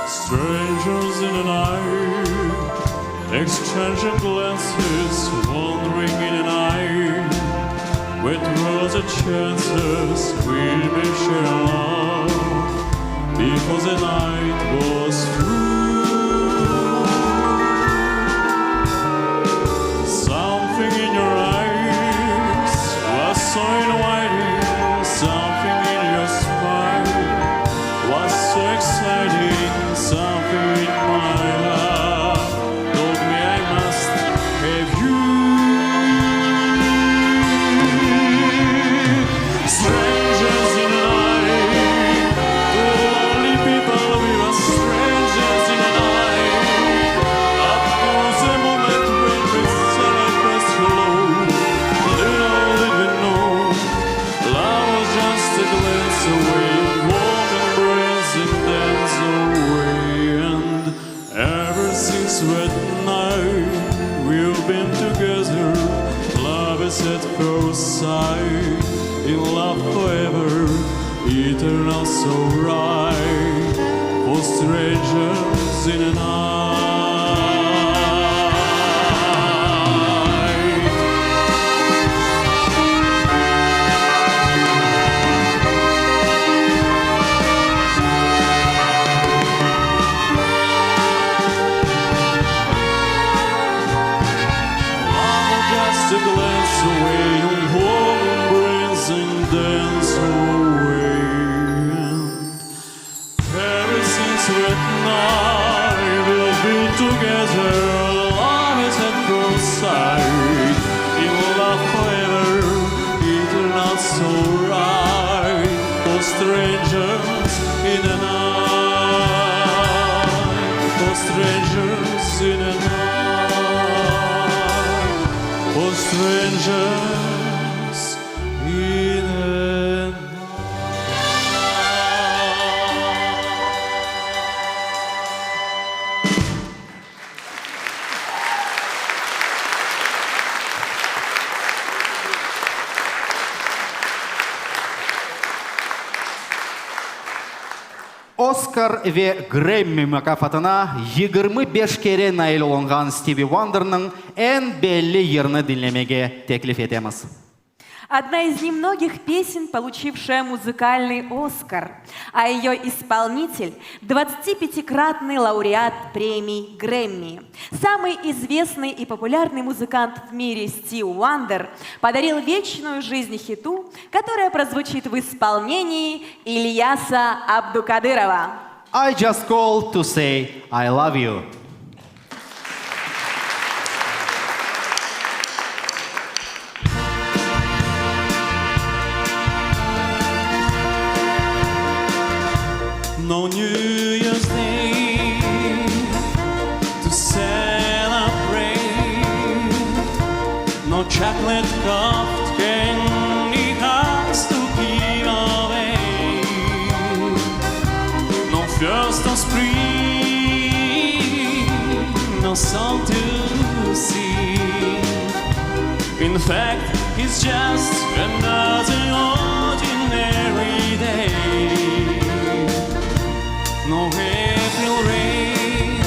S3: Strangers in the night, exchanging glances, wandering in the night. With words and chances, we'll be sharing love before the night was through. Something in your eyes was so inviting, something in your smile was so exciting, something in my heart told me I must have you. Strangers in the night, two lonely people, we were strangers in the night. Up to the moment when we said our first hello, little did we know, love was just a glance away, warm embrace and dance away. And ever since that night, we've been together. Love is at first sight, in love forever, eternal so right, for strangers in the night. Love just a glance away, warm embrace and dance away. Ever since that night we've been together, love is at first sight. In love forever, eternal so right. For strangers in the night, for strangers in the night, for strangers in the night.
S1: Oskar ve Gremmi mukâfatına 25 kere nail olunğan Stivi Uanderniñ eñ belli yırını diñlemege teklif etemiz.
S2: Одна из немногих песен, получившая музыкальный «Оскар», а ее исполнитель – 25-кратный лауреат премий «Грэмми». Самый известный и популярный музыкант в мире Стив Уандер подарил вечную жизнь хиту, которая прозвучит в исполнении Ильяса Абдукадырова.
S1: I just called to say I love you.
S3: No New Year's Day to celebrate. No chocolate covered candy hearts to give away. No first of spring, no song to sing. In fact, it's just another ordinary day. No April rain,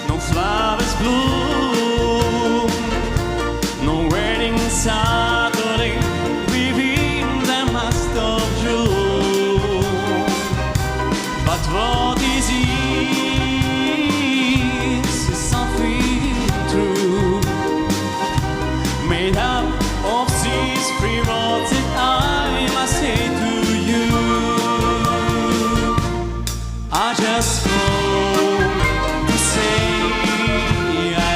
S3: no flowers bloom, no wedding Saturday within the month of June. But what is is, is something true, made up of these three words that I must say to you. I just want to say I.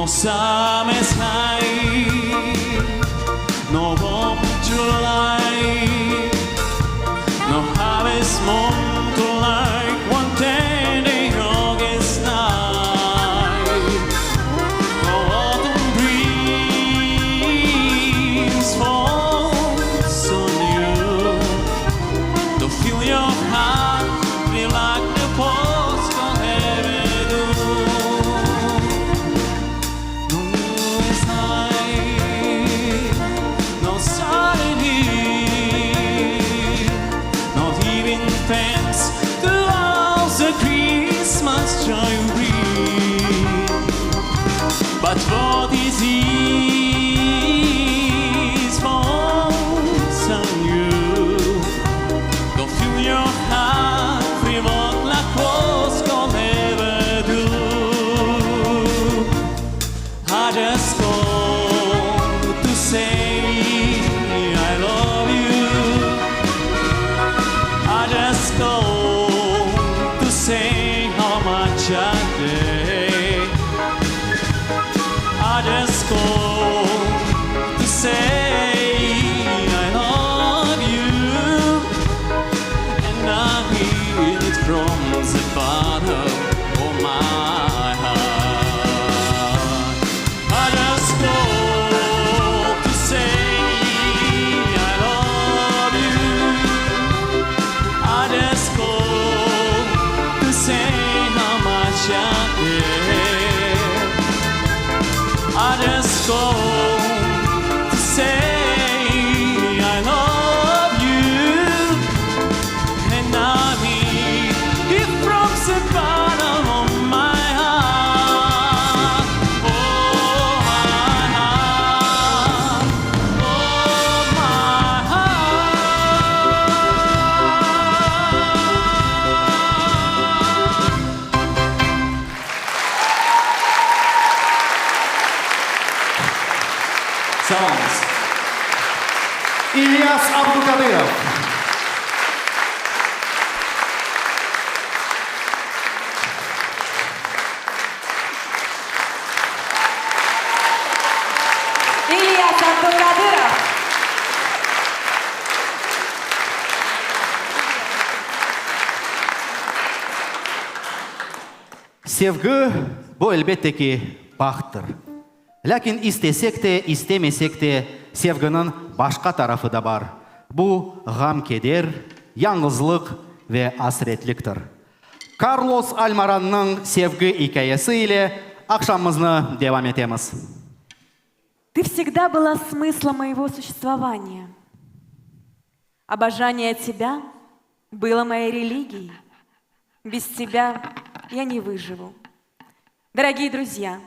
S3: No summer's night, no warm July, no harvest moon to light one tender August night, no autumn breeze falls on you. To fill your heart, feel like the postcard ever do. No moon's night, no sudden not even thanks to all the Christmas joy bring. But what is is falls on you. Don't fill your heart with what la cross can never do. I just call to say I love you. I just call to say how much I care. I just call to say I love you, and I mean it from the bottom of my heart. I just call to say I love you. I just call to say how much I care. I just call to say I love you, and I mean it from the bottom of my heart. Oh my heart, oh my heart. Sağ oluñız.
S1: İlyas Abduqadırov.
S2: İlyas Abduqadırov.
S1: Sevgi, bu, elbette ki, bahttır. Lâkin istesek de, istemesek de, sevginiñ başqa tarafı da bar. Bu, ğam-keder, yañğızlıq ve asretliktir. Karlos Almarannıñ sevgi ikâyesi ile aqşamımıznı devam etemiz.
S2: Ты всегда была смыслом моего существования. Обожание тебя было моей религией. Без тебя я не выживу. Дорогие друзья,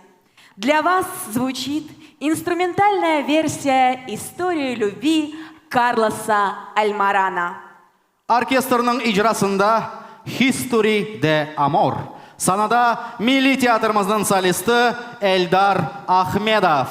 S2: для вас звучит инструментальная версия «Истории любви» Карлоса Альмарана.
S1: Orkestrniñ icrasında History de Amor. Sanada Milliy teatrimizniñ solisti Eldar Ahmedov.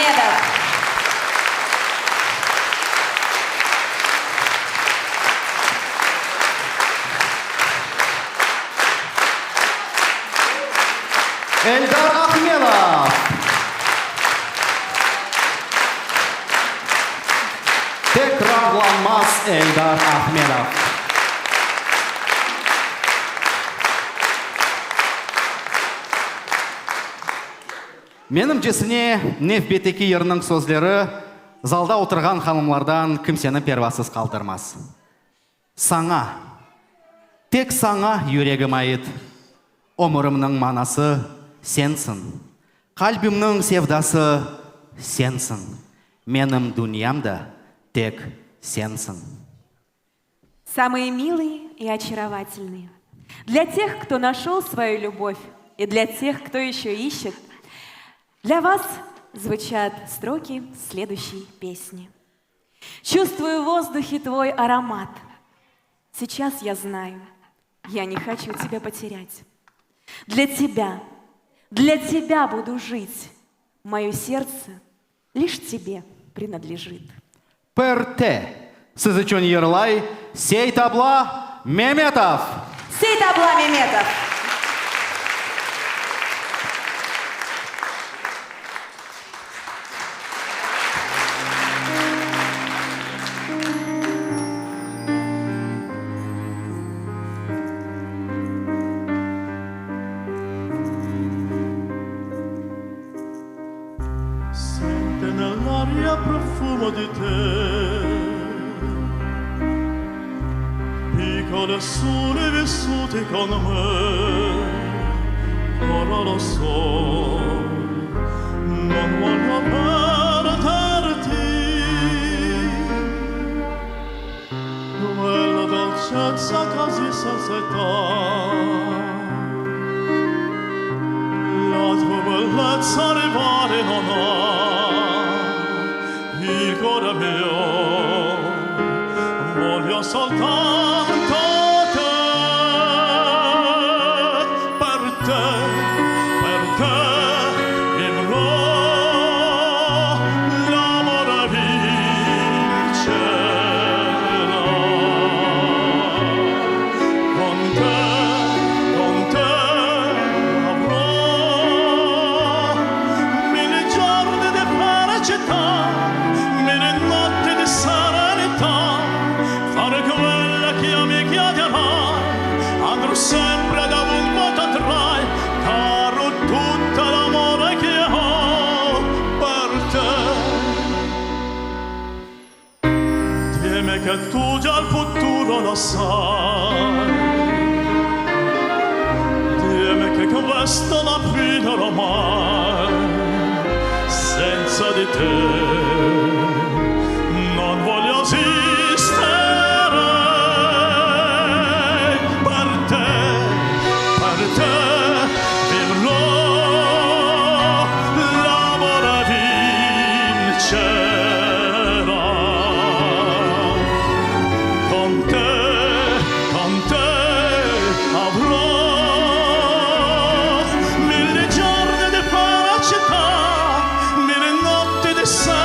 S2: Ахмедов.
S1: Eldar Ahmedov! Tekrarlanmaz Eldar Ahmedov! Menimcesine, nevbetteki yırnıñ sözleri zalda oturğan hanımlardan kimseni pervasız qaldırmaz. Saña, tek saña yüregim ait, Ömürimniñ manası sensiñ, Qalbimniñ sevdası sensiñ, Menim dünyam da tek sensiñ.
S2: Samые милые и очаровательные. Для тех, кто нашел свою любовь, и для тех, кто еще ищет, для вас звучат строки следующей песни. Чувствую в воздухе твой аромат. Сейчас я знаю, я не хочу тебя потерять. Для тебя, для тебя буду жить. Мое сердце лишь тебе принадлежит.
S1: Per te, siz içün yırlay Seytabla Memetov!
S2: Seytabla Memetov!
S3: Sente nell'aria profumo di te Piccole sole vissute con me Ora lo so Non voglio perderti Quella dolcezza così senza età La tua bellezza rivale non ha Il cuore mio voglio soltanto te Per te, per te vivrò L'amore vincerà Con te, con te avrò mille giorni di felicità, mille notti di serenità. Fare quella che mi chiederai, andrò sempre dovunque t'andrai, darò tutto l'amore che ho per te. Dimmi che tu già il futuro lo sai Dimmi che questa la fine ormai Senza di te non voglio esistere Per te, per te vivrò L'amore vincerà Con te, con te avrò mille giorni di felicità, mille notti di serenità.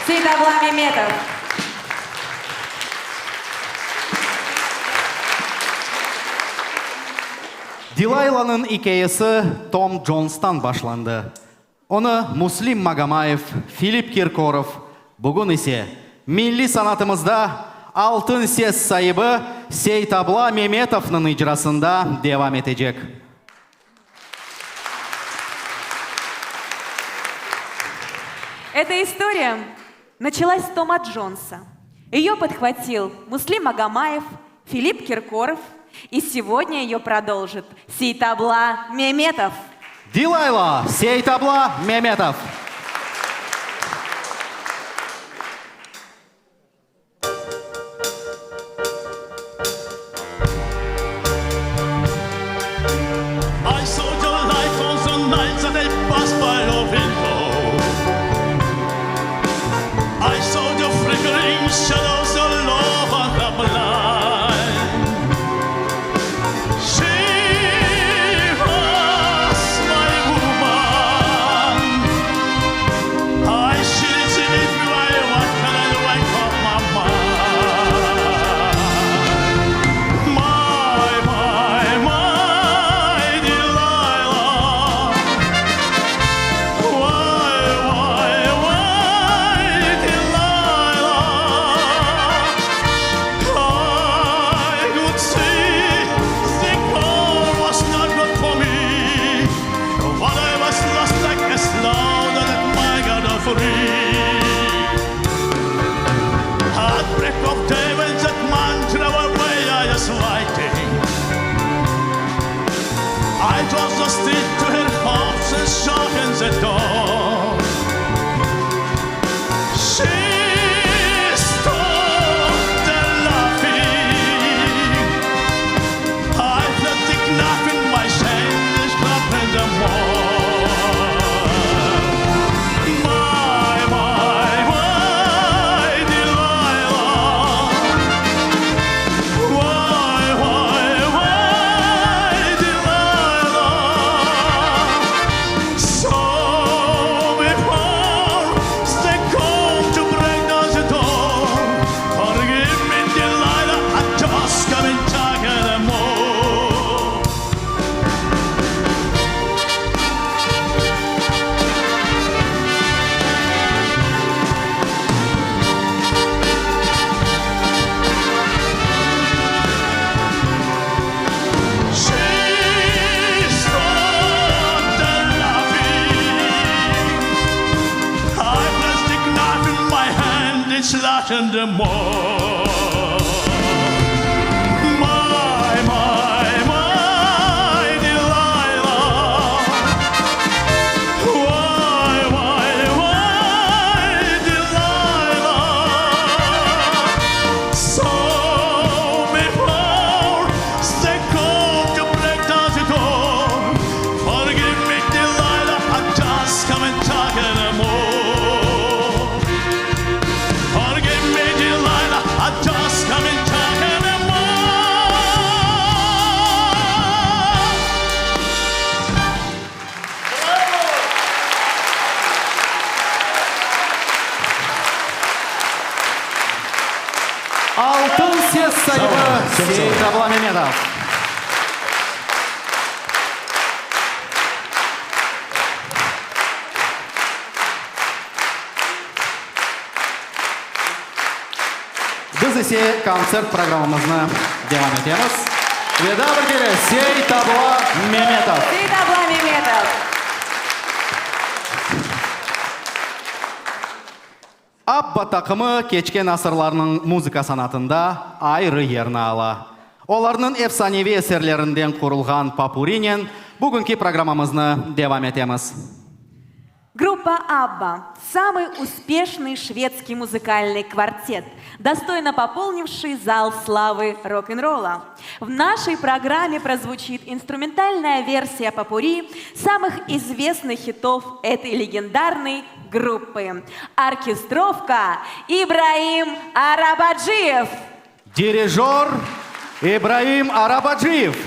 S2: Seytabla Memetov.
S1: Dilaylanıñ ikâyesi Tom Constan başlandı. Onı Muslim Magomayev, Filipp Kirkorov, bugün ise milliy sanatımızda altın ses saibi Seytabla Memetovnıñ icrasında devam etecek.
S2: Эта история началась с Тома Джонса. Ее подхватил Муслим Магомаев, Филипп Киркоров, и сегодня ее продолжит Сейтабла Меметов.
S1: Dilayla, Seytabla Memetov.
S3: I saw the light on the night that I passed by your window. I saw the flickering shadows all over the blind. She was my woman. I should sleep while what can I wake up my mind? My, my, my Delilah. Why, why, why, Delilah? I could see the call was not good for me. But I was lost like a slaughter that my God of free. Heartbreak of day when that mantra away I was writing. I crossed the street to her house and shook in the door. She stood there laughing. I felt the knife in my hand is clapping the more. My, my, my Delilah. Why, why, why, Delilah? So before they come to break down the door, forgive me, Delilah, I just can't take anymore. She stood there laughing. I pressed the knife in my hand, it's slashing the more. My, my, my Delilah. Why, why, why, Delilah? So before they come to break down the door, forgive me, Delilah, I just come and talk anymore. Forgive me, Delilah, I just come and talk anymore.
S1: Altın ses saibi
S4: Sağ olun, çoq sağ olun.
S1: Seytabla Memetov. Biz ise kontsert programmamıznı devam etemiz. Ve daa bir kere Seytabla Memetov.
S2: Seytabla Memetov.
S1: Abba taqımı keçken asırlarnıñ muzıka sanatında ayrı yerni ala. Olarnıñ efsaneviy eserlerinden qurulğan popurrinen bugünki programmamıznı devam etemiz.
S2: Gruppa Abba, самый успешный шведский музыкальный квартет, достойно пополнивший зал славы рок-н-ролла. В нашей программе прозвучит инструментальная версия попурри самых известных хитов этой легендарной группы. Оркестровка Ибраим Арабаджиев.
S1: Дирижер Ибраим Арабаджиев.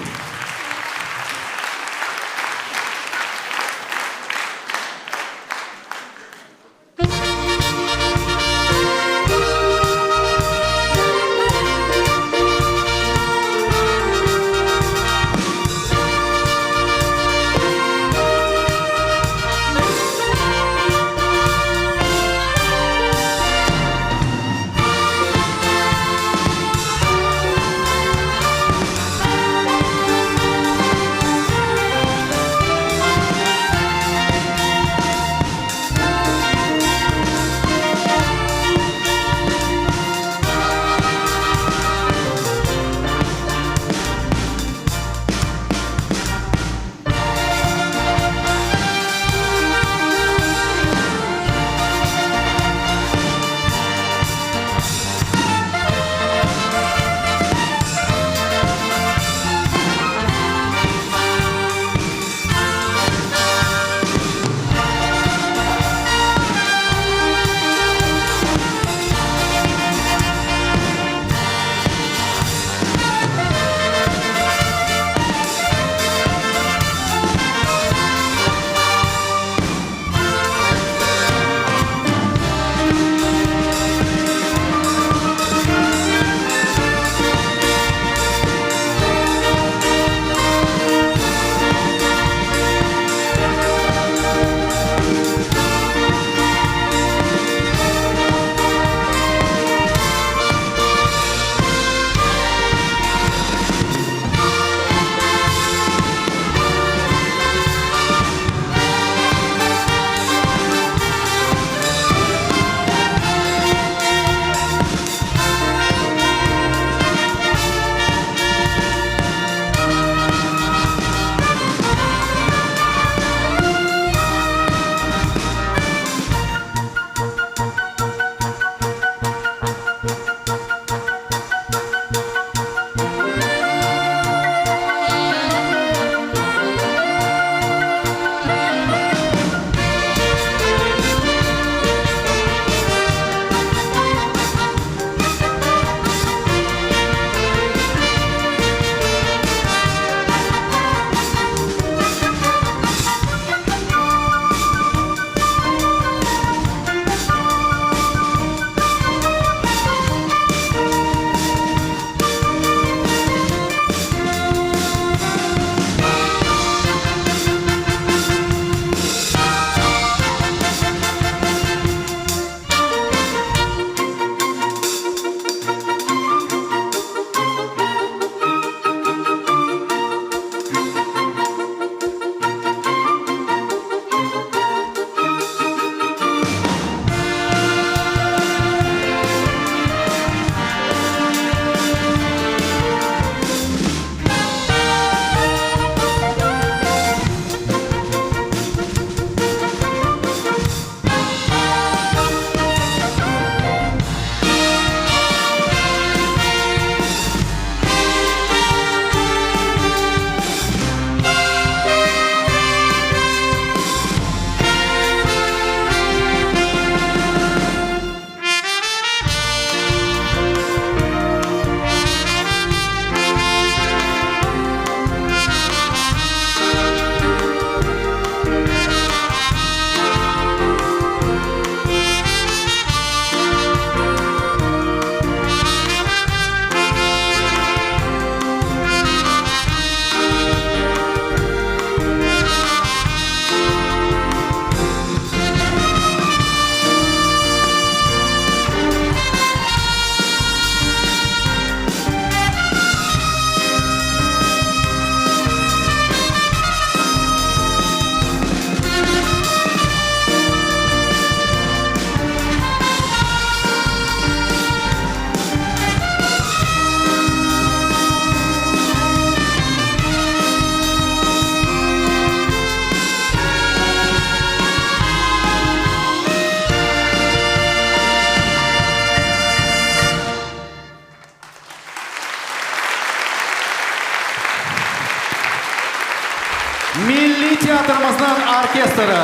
S1: teatrimizniñ orkestri.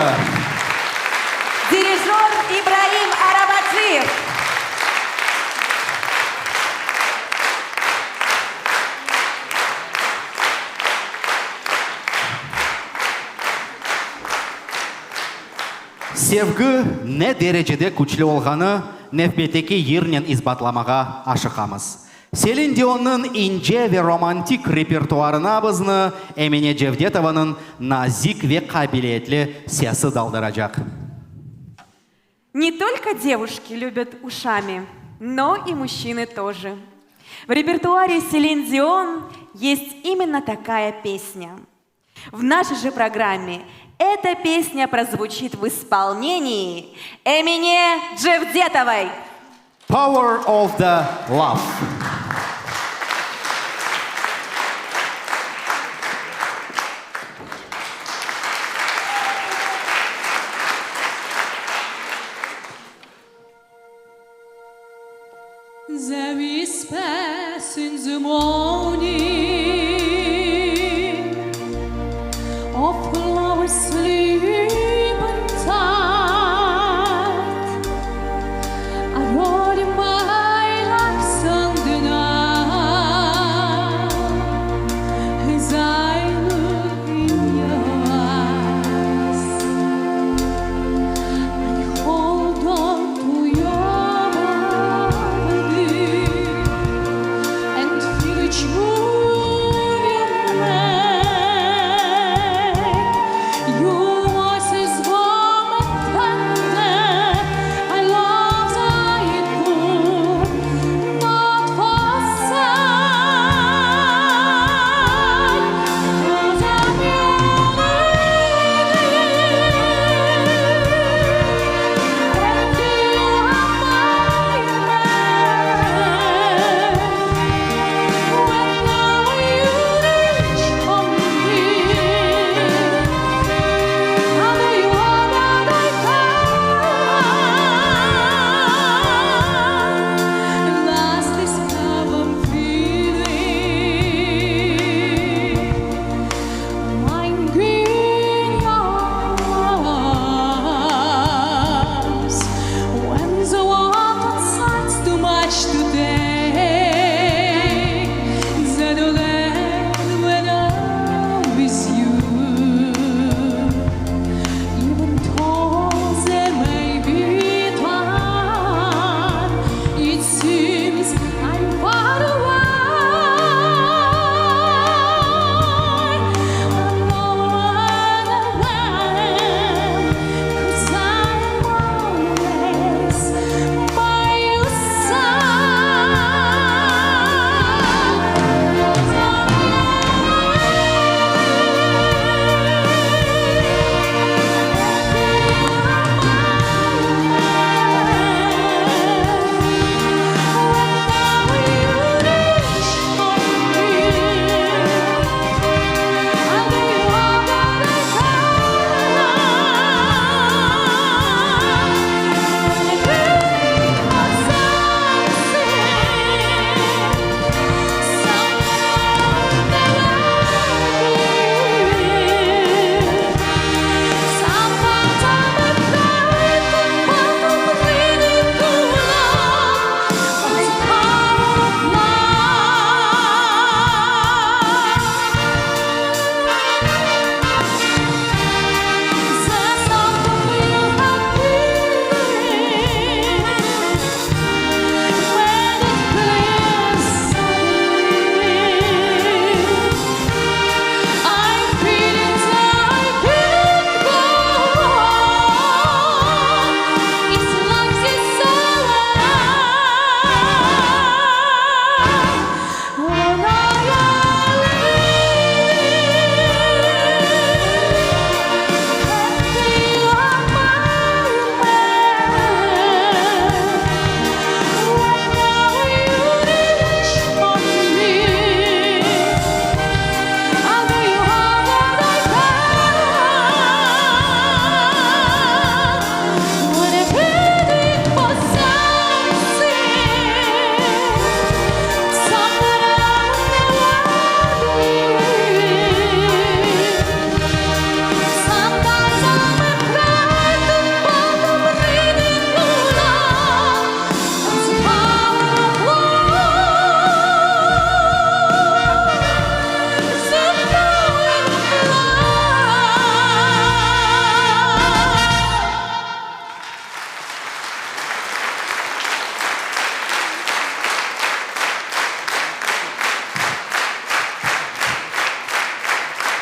S2: Dirijör İbraim Arabacıyev.
S1: Sevgi ne derecede küçlü olğanı nevbetteki yırnen isbatlamağa aşıqamız. Selin Dionnıñ ince ve romantik repertuarına bizni Emine Cevdetovanıñ nazik ve qabiliyetli sesi daldıracaq.
S2: Не только девушки любят ушами, но и мужчины тоже. В репертуаре Селин Дион есть именно такая песня. В нашей же программе эта песня прозвучит в исполнении Эмине Джевдетовой.
S1: Power of the Love.
S5: There is space in the morning of flowers sleep tight. I roll in my like Sunday night as I look in your eyes. And hold on to your body and feel each move you make.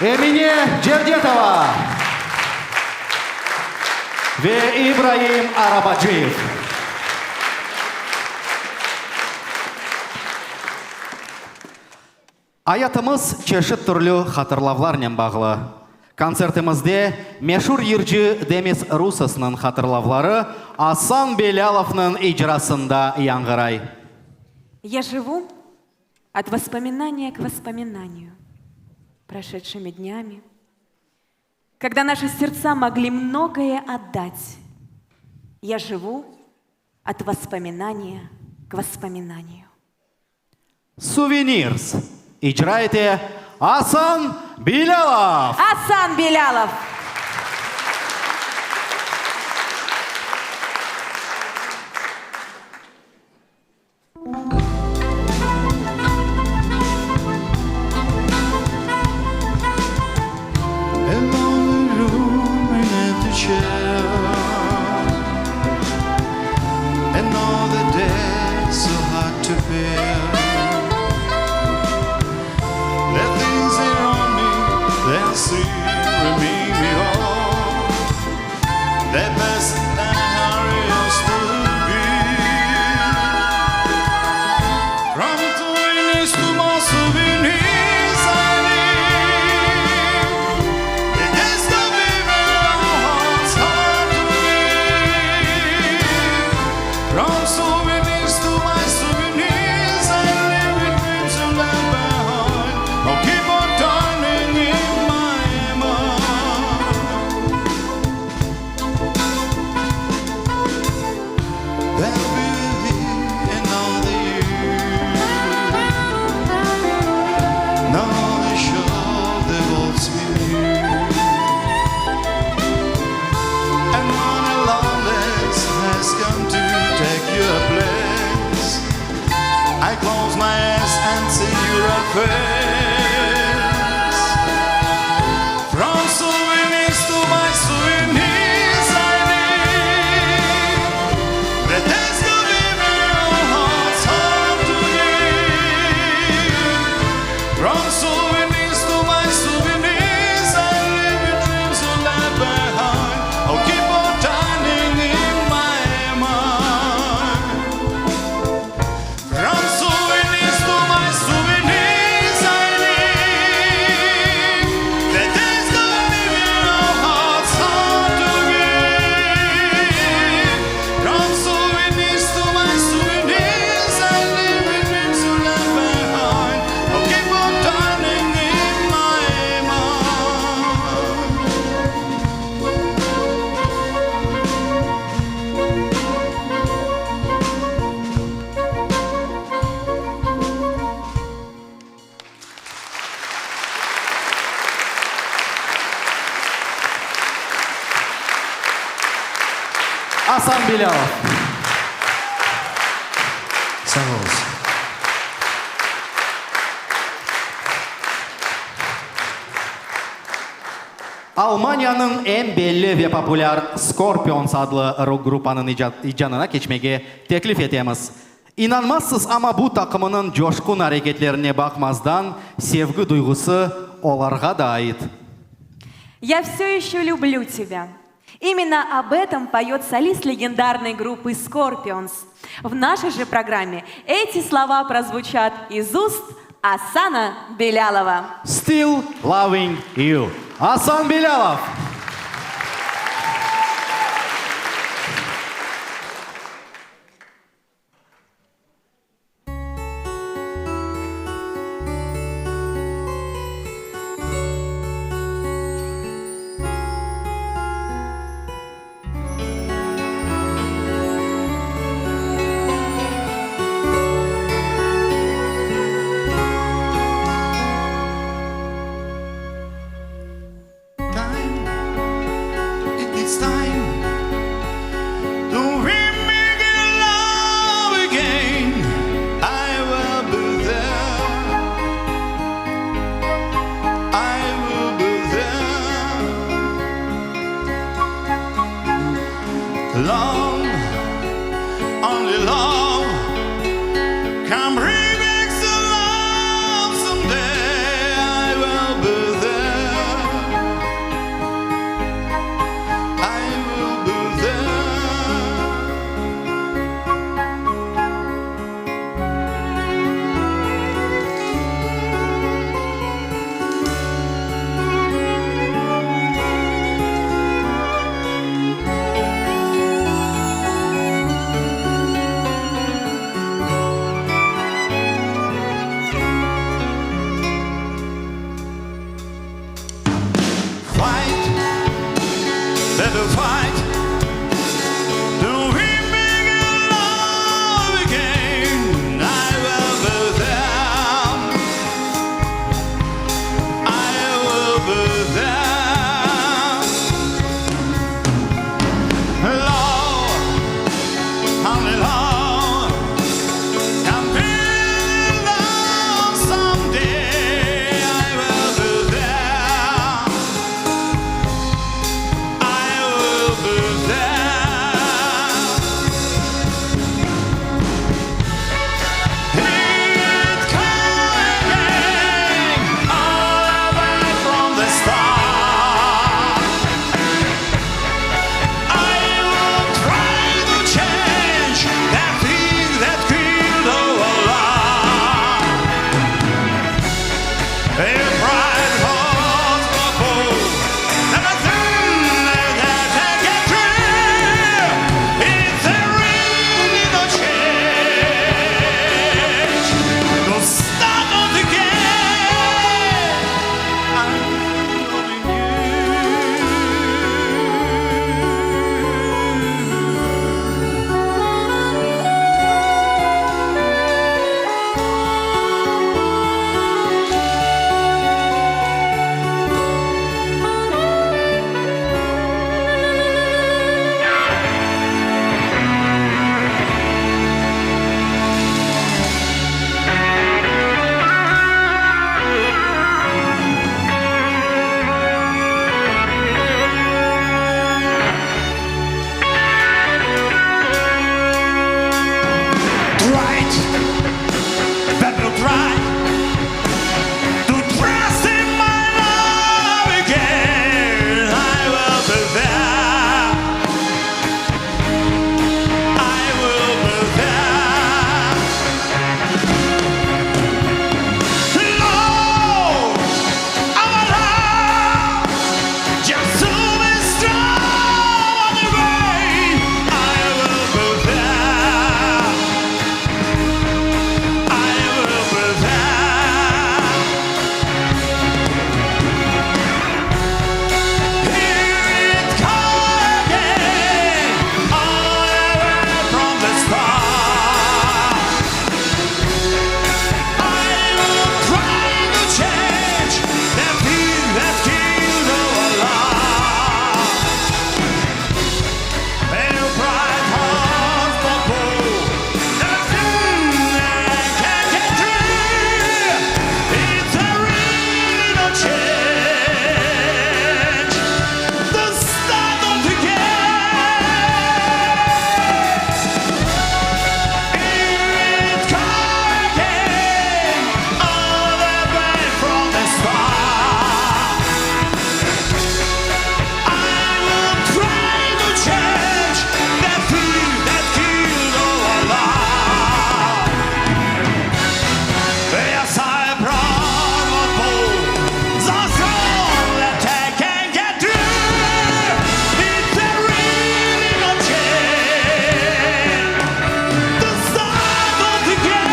S1: Emine Cevdetova ve İbraim Arabacıyev. Ayatımız çeşit türlü hatırlavlarnen bağlı. Kontsertimizde meşur yırcı Demis Russosnıñ hatırlavları Asan Belâlovnıñ icrasında yañğıray.
S2: Ya живу от воспоминания к воспоминанию прошедшими днями, когда наши сердца могли многое отдать. Я живу от воспоминания к воспоминанию.
S1: Souvenirs icra ete Asan Bilâlov!
S2: Asan Bilâlov!
S1: Asan Bilâlov.
S4: Sağ oluñız.
S1: Almaniyanıñ eñ belli ve populâr Scorpions adlı rok-gruppanıñ icanına keçmege teklif etemiz. İnanmazsız, amma bu taqımınıñ coşqun areketlerine baqmazdan, sevgi duyğusı olarğa da ait.
S2: Ya все еще люблю тебя. Именно об этом поет солист легендарной группы Scorpions. В нашей же программе эти слова прозвучат из уст Асана Белялова.
S1: Still Loving You. Asan Belâlov!
S6: Time, it needs time to remake love again. I will be there. I will be there. Love, only love can bring back the love someday. I will be there. to fight to win big love again. I will be there. I will be there. Love, only love can build love someday. I will be there. I will be there. It coming all the way from the start. I will try to change that thing that killed our love. If pride was the fool, then I think that I get through. It's a really no change. No start of the game. I'm loving you. Right, that will try to trust in my love again. I will be there. I will be there. Love, our love, just to be strong on the way. I will be there. I will be there. Here it comes again, all the way from the start. I will try to change the thing that killed our love. And bright hearts don't pull the thing that can't get through. It's a really no change. The start of the game. Here it comes again, all the way from the start. I will try to change that thing that killed our love. Yes, I brought what pull the strong that I can get through. It's a really no change. The start of the game.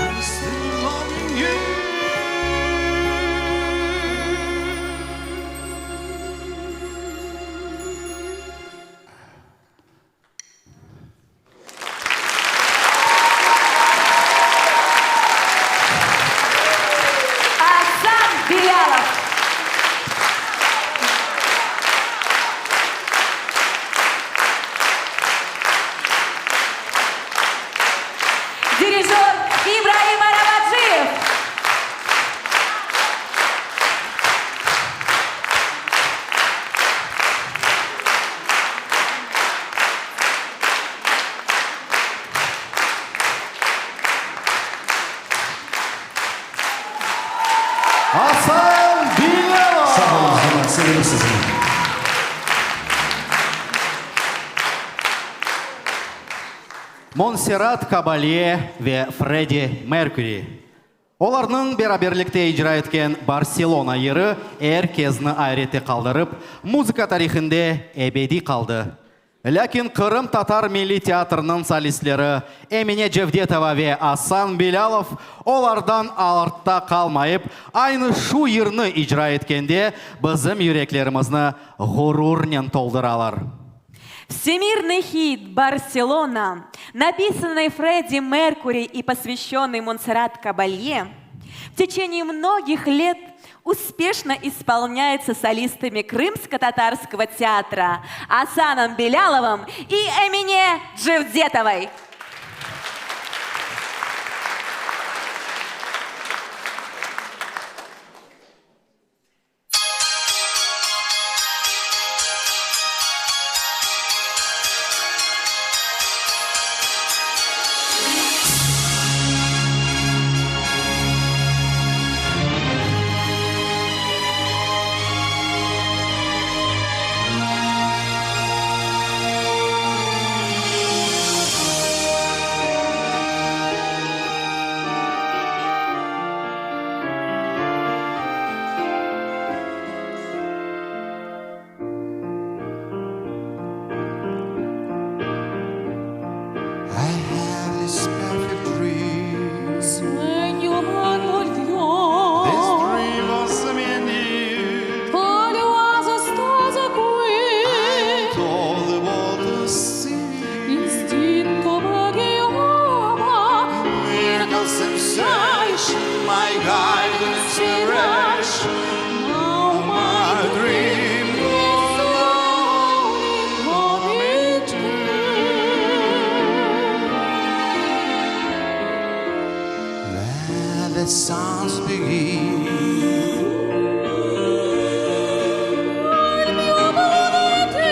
S6: I'm still loving you.
S2: Асан Белялов. Дирижер Ибраим Арабаджиев.
S1: Asan Bilâlov!
S4: Sağ oluñız, cemaat, severim sizni.
S1: Monserrat Kabalye ve Freddi Merküri. Olarnıñ beraberlikte icra etken Barselona yırı er kezni ayrette qaldırıp, muzıka tarihinde ebediy qaldı. Lâkin Qırımtatar milliy teatrınıñ solistleri Emine Cevdetova ve Asan Bilâlov olardan artta qalmayıp, aynı şu yırnı icra etkende bizim yüreklerimizni ğururnen toldıralar.
S2: Всемирный хит «Барселона», написанный Фредди Меркьюри и посвященный Монсеррат Кабалье, в течение многих лет успешно исполняется солистами Крымско-татарского театра Асаном Беляловым и Эмине Джевдетовой.
S6: I have this perfect dream.
S5: Sueño volvió.
S6: This dream was me and you.
S5: Quale oaso stato qui?
S6: I want all the world to see.
S5: Istinto mi chiama.
S6: Miracle sensation, my guide and inspiration.
S5: Now
S6: My dream
S5: is slowly coming true.
S6: Let the sounds begin.
S5: Il mio volere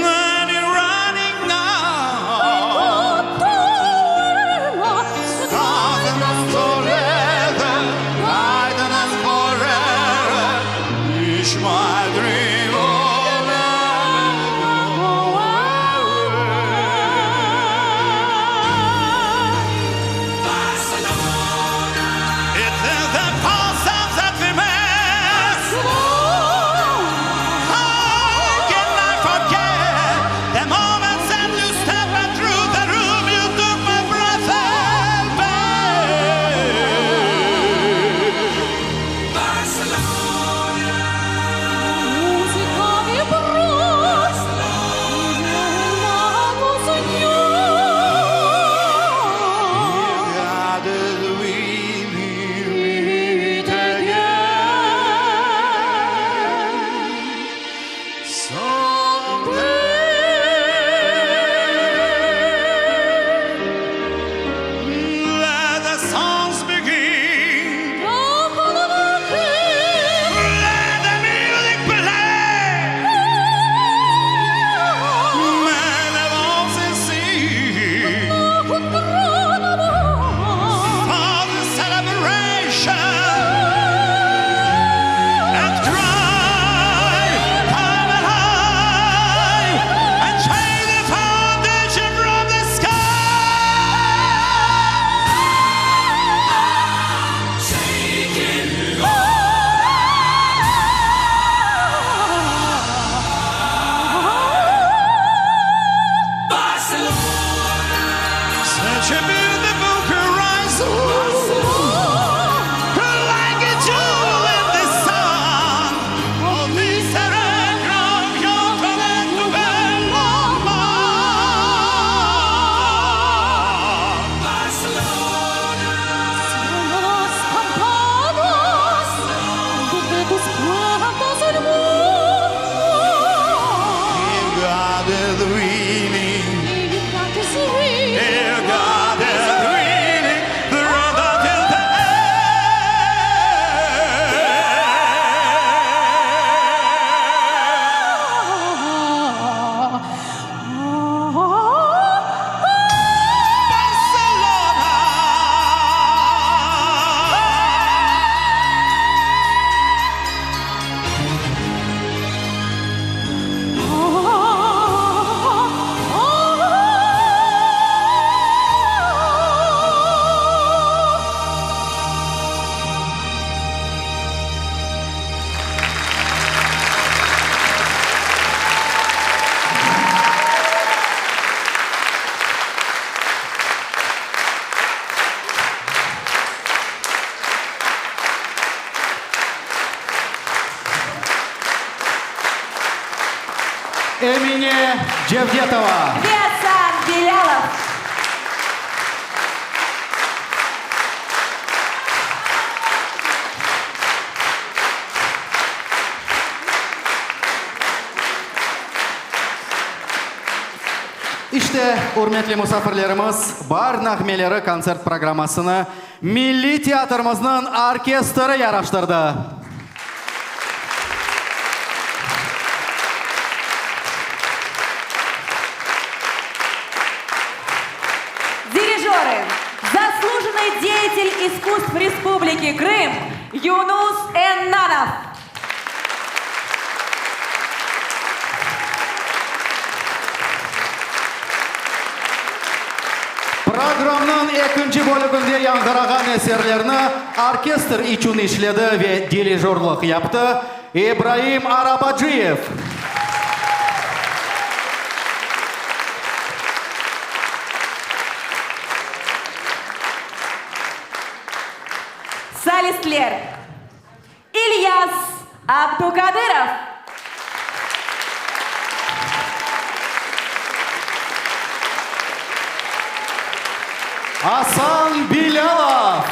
S6: And you're running now. Strengthen us together, guiding us forever. Reach my dream. Oh, never go away.
S1: Emine Cevdetova.
S2: Ve Asan Bilâlov.
S1: İşte, ürmetli musafirlerimiz, Baar nağmeleri kontsert programmasını Milliy teatrimizniñ orkestri yaraştırdı.
S2: Dirijorı, zaslujennıy deyatel iskusstv Respubliki Krım Yunus Ennanov.
S1: Programnıñ ekinci bölüginde yañğırağan eserlerni orkestr içün işledi ve dirijorlıq yaptı İbraim Arabacıyev.
S2: Solistler, İlyas Abdukadırov.
S1: Asan Bilâlov.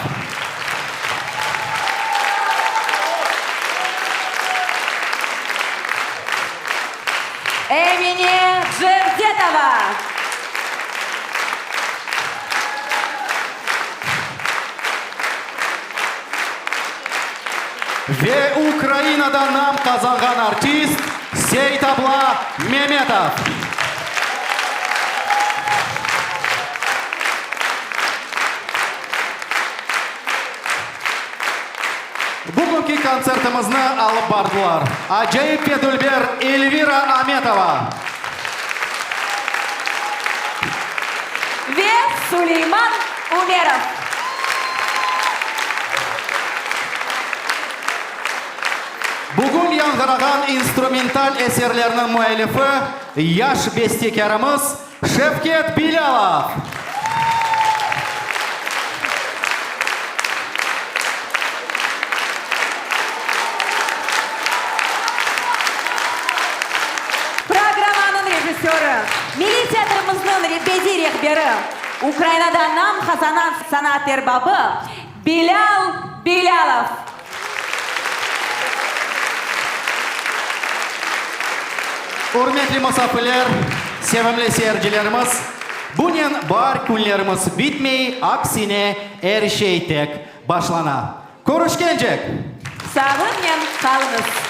S2: Emine Cevdetova.
S1: Ve Ukrainada nam qazanğan artist Seytabla Memetov. Bugünki kontsertimizni alıp bardılar acayip ve dülber Elvira Ametova.
S2: Ve Suleyman Umerov.
S1: Bugün yañğırağan instrumental eserlerniñ müellifi, yaş bestekârımız Şevket Bilâlov.
S2: Programmanıñ rejissörı, Milliy teatrimizniñ bediy rehberi, Ukrainada nam qazanan sanat erbabı Bilâl Bilâlov.
S1: Ürmetli musafirler, sevimli seyircilerimiz, bunen baar künlerimiz bitmey, aksine, er şey tek başlana. Körüşkencek!
S2: Sağlıqnen qalıñız!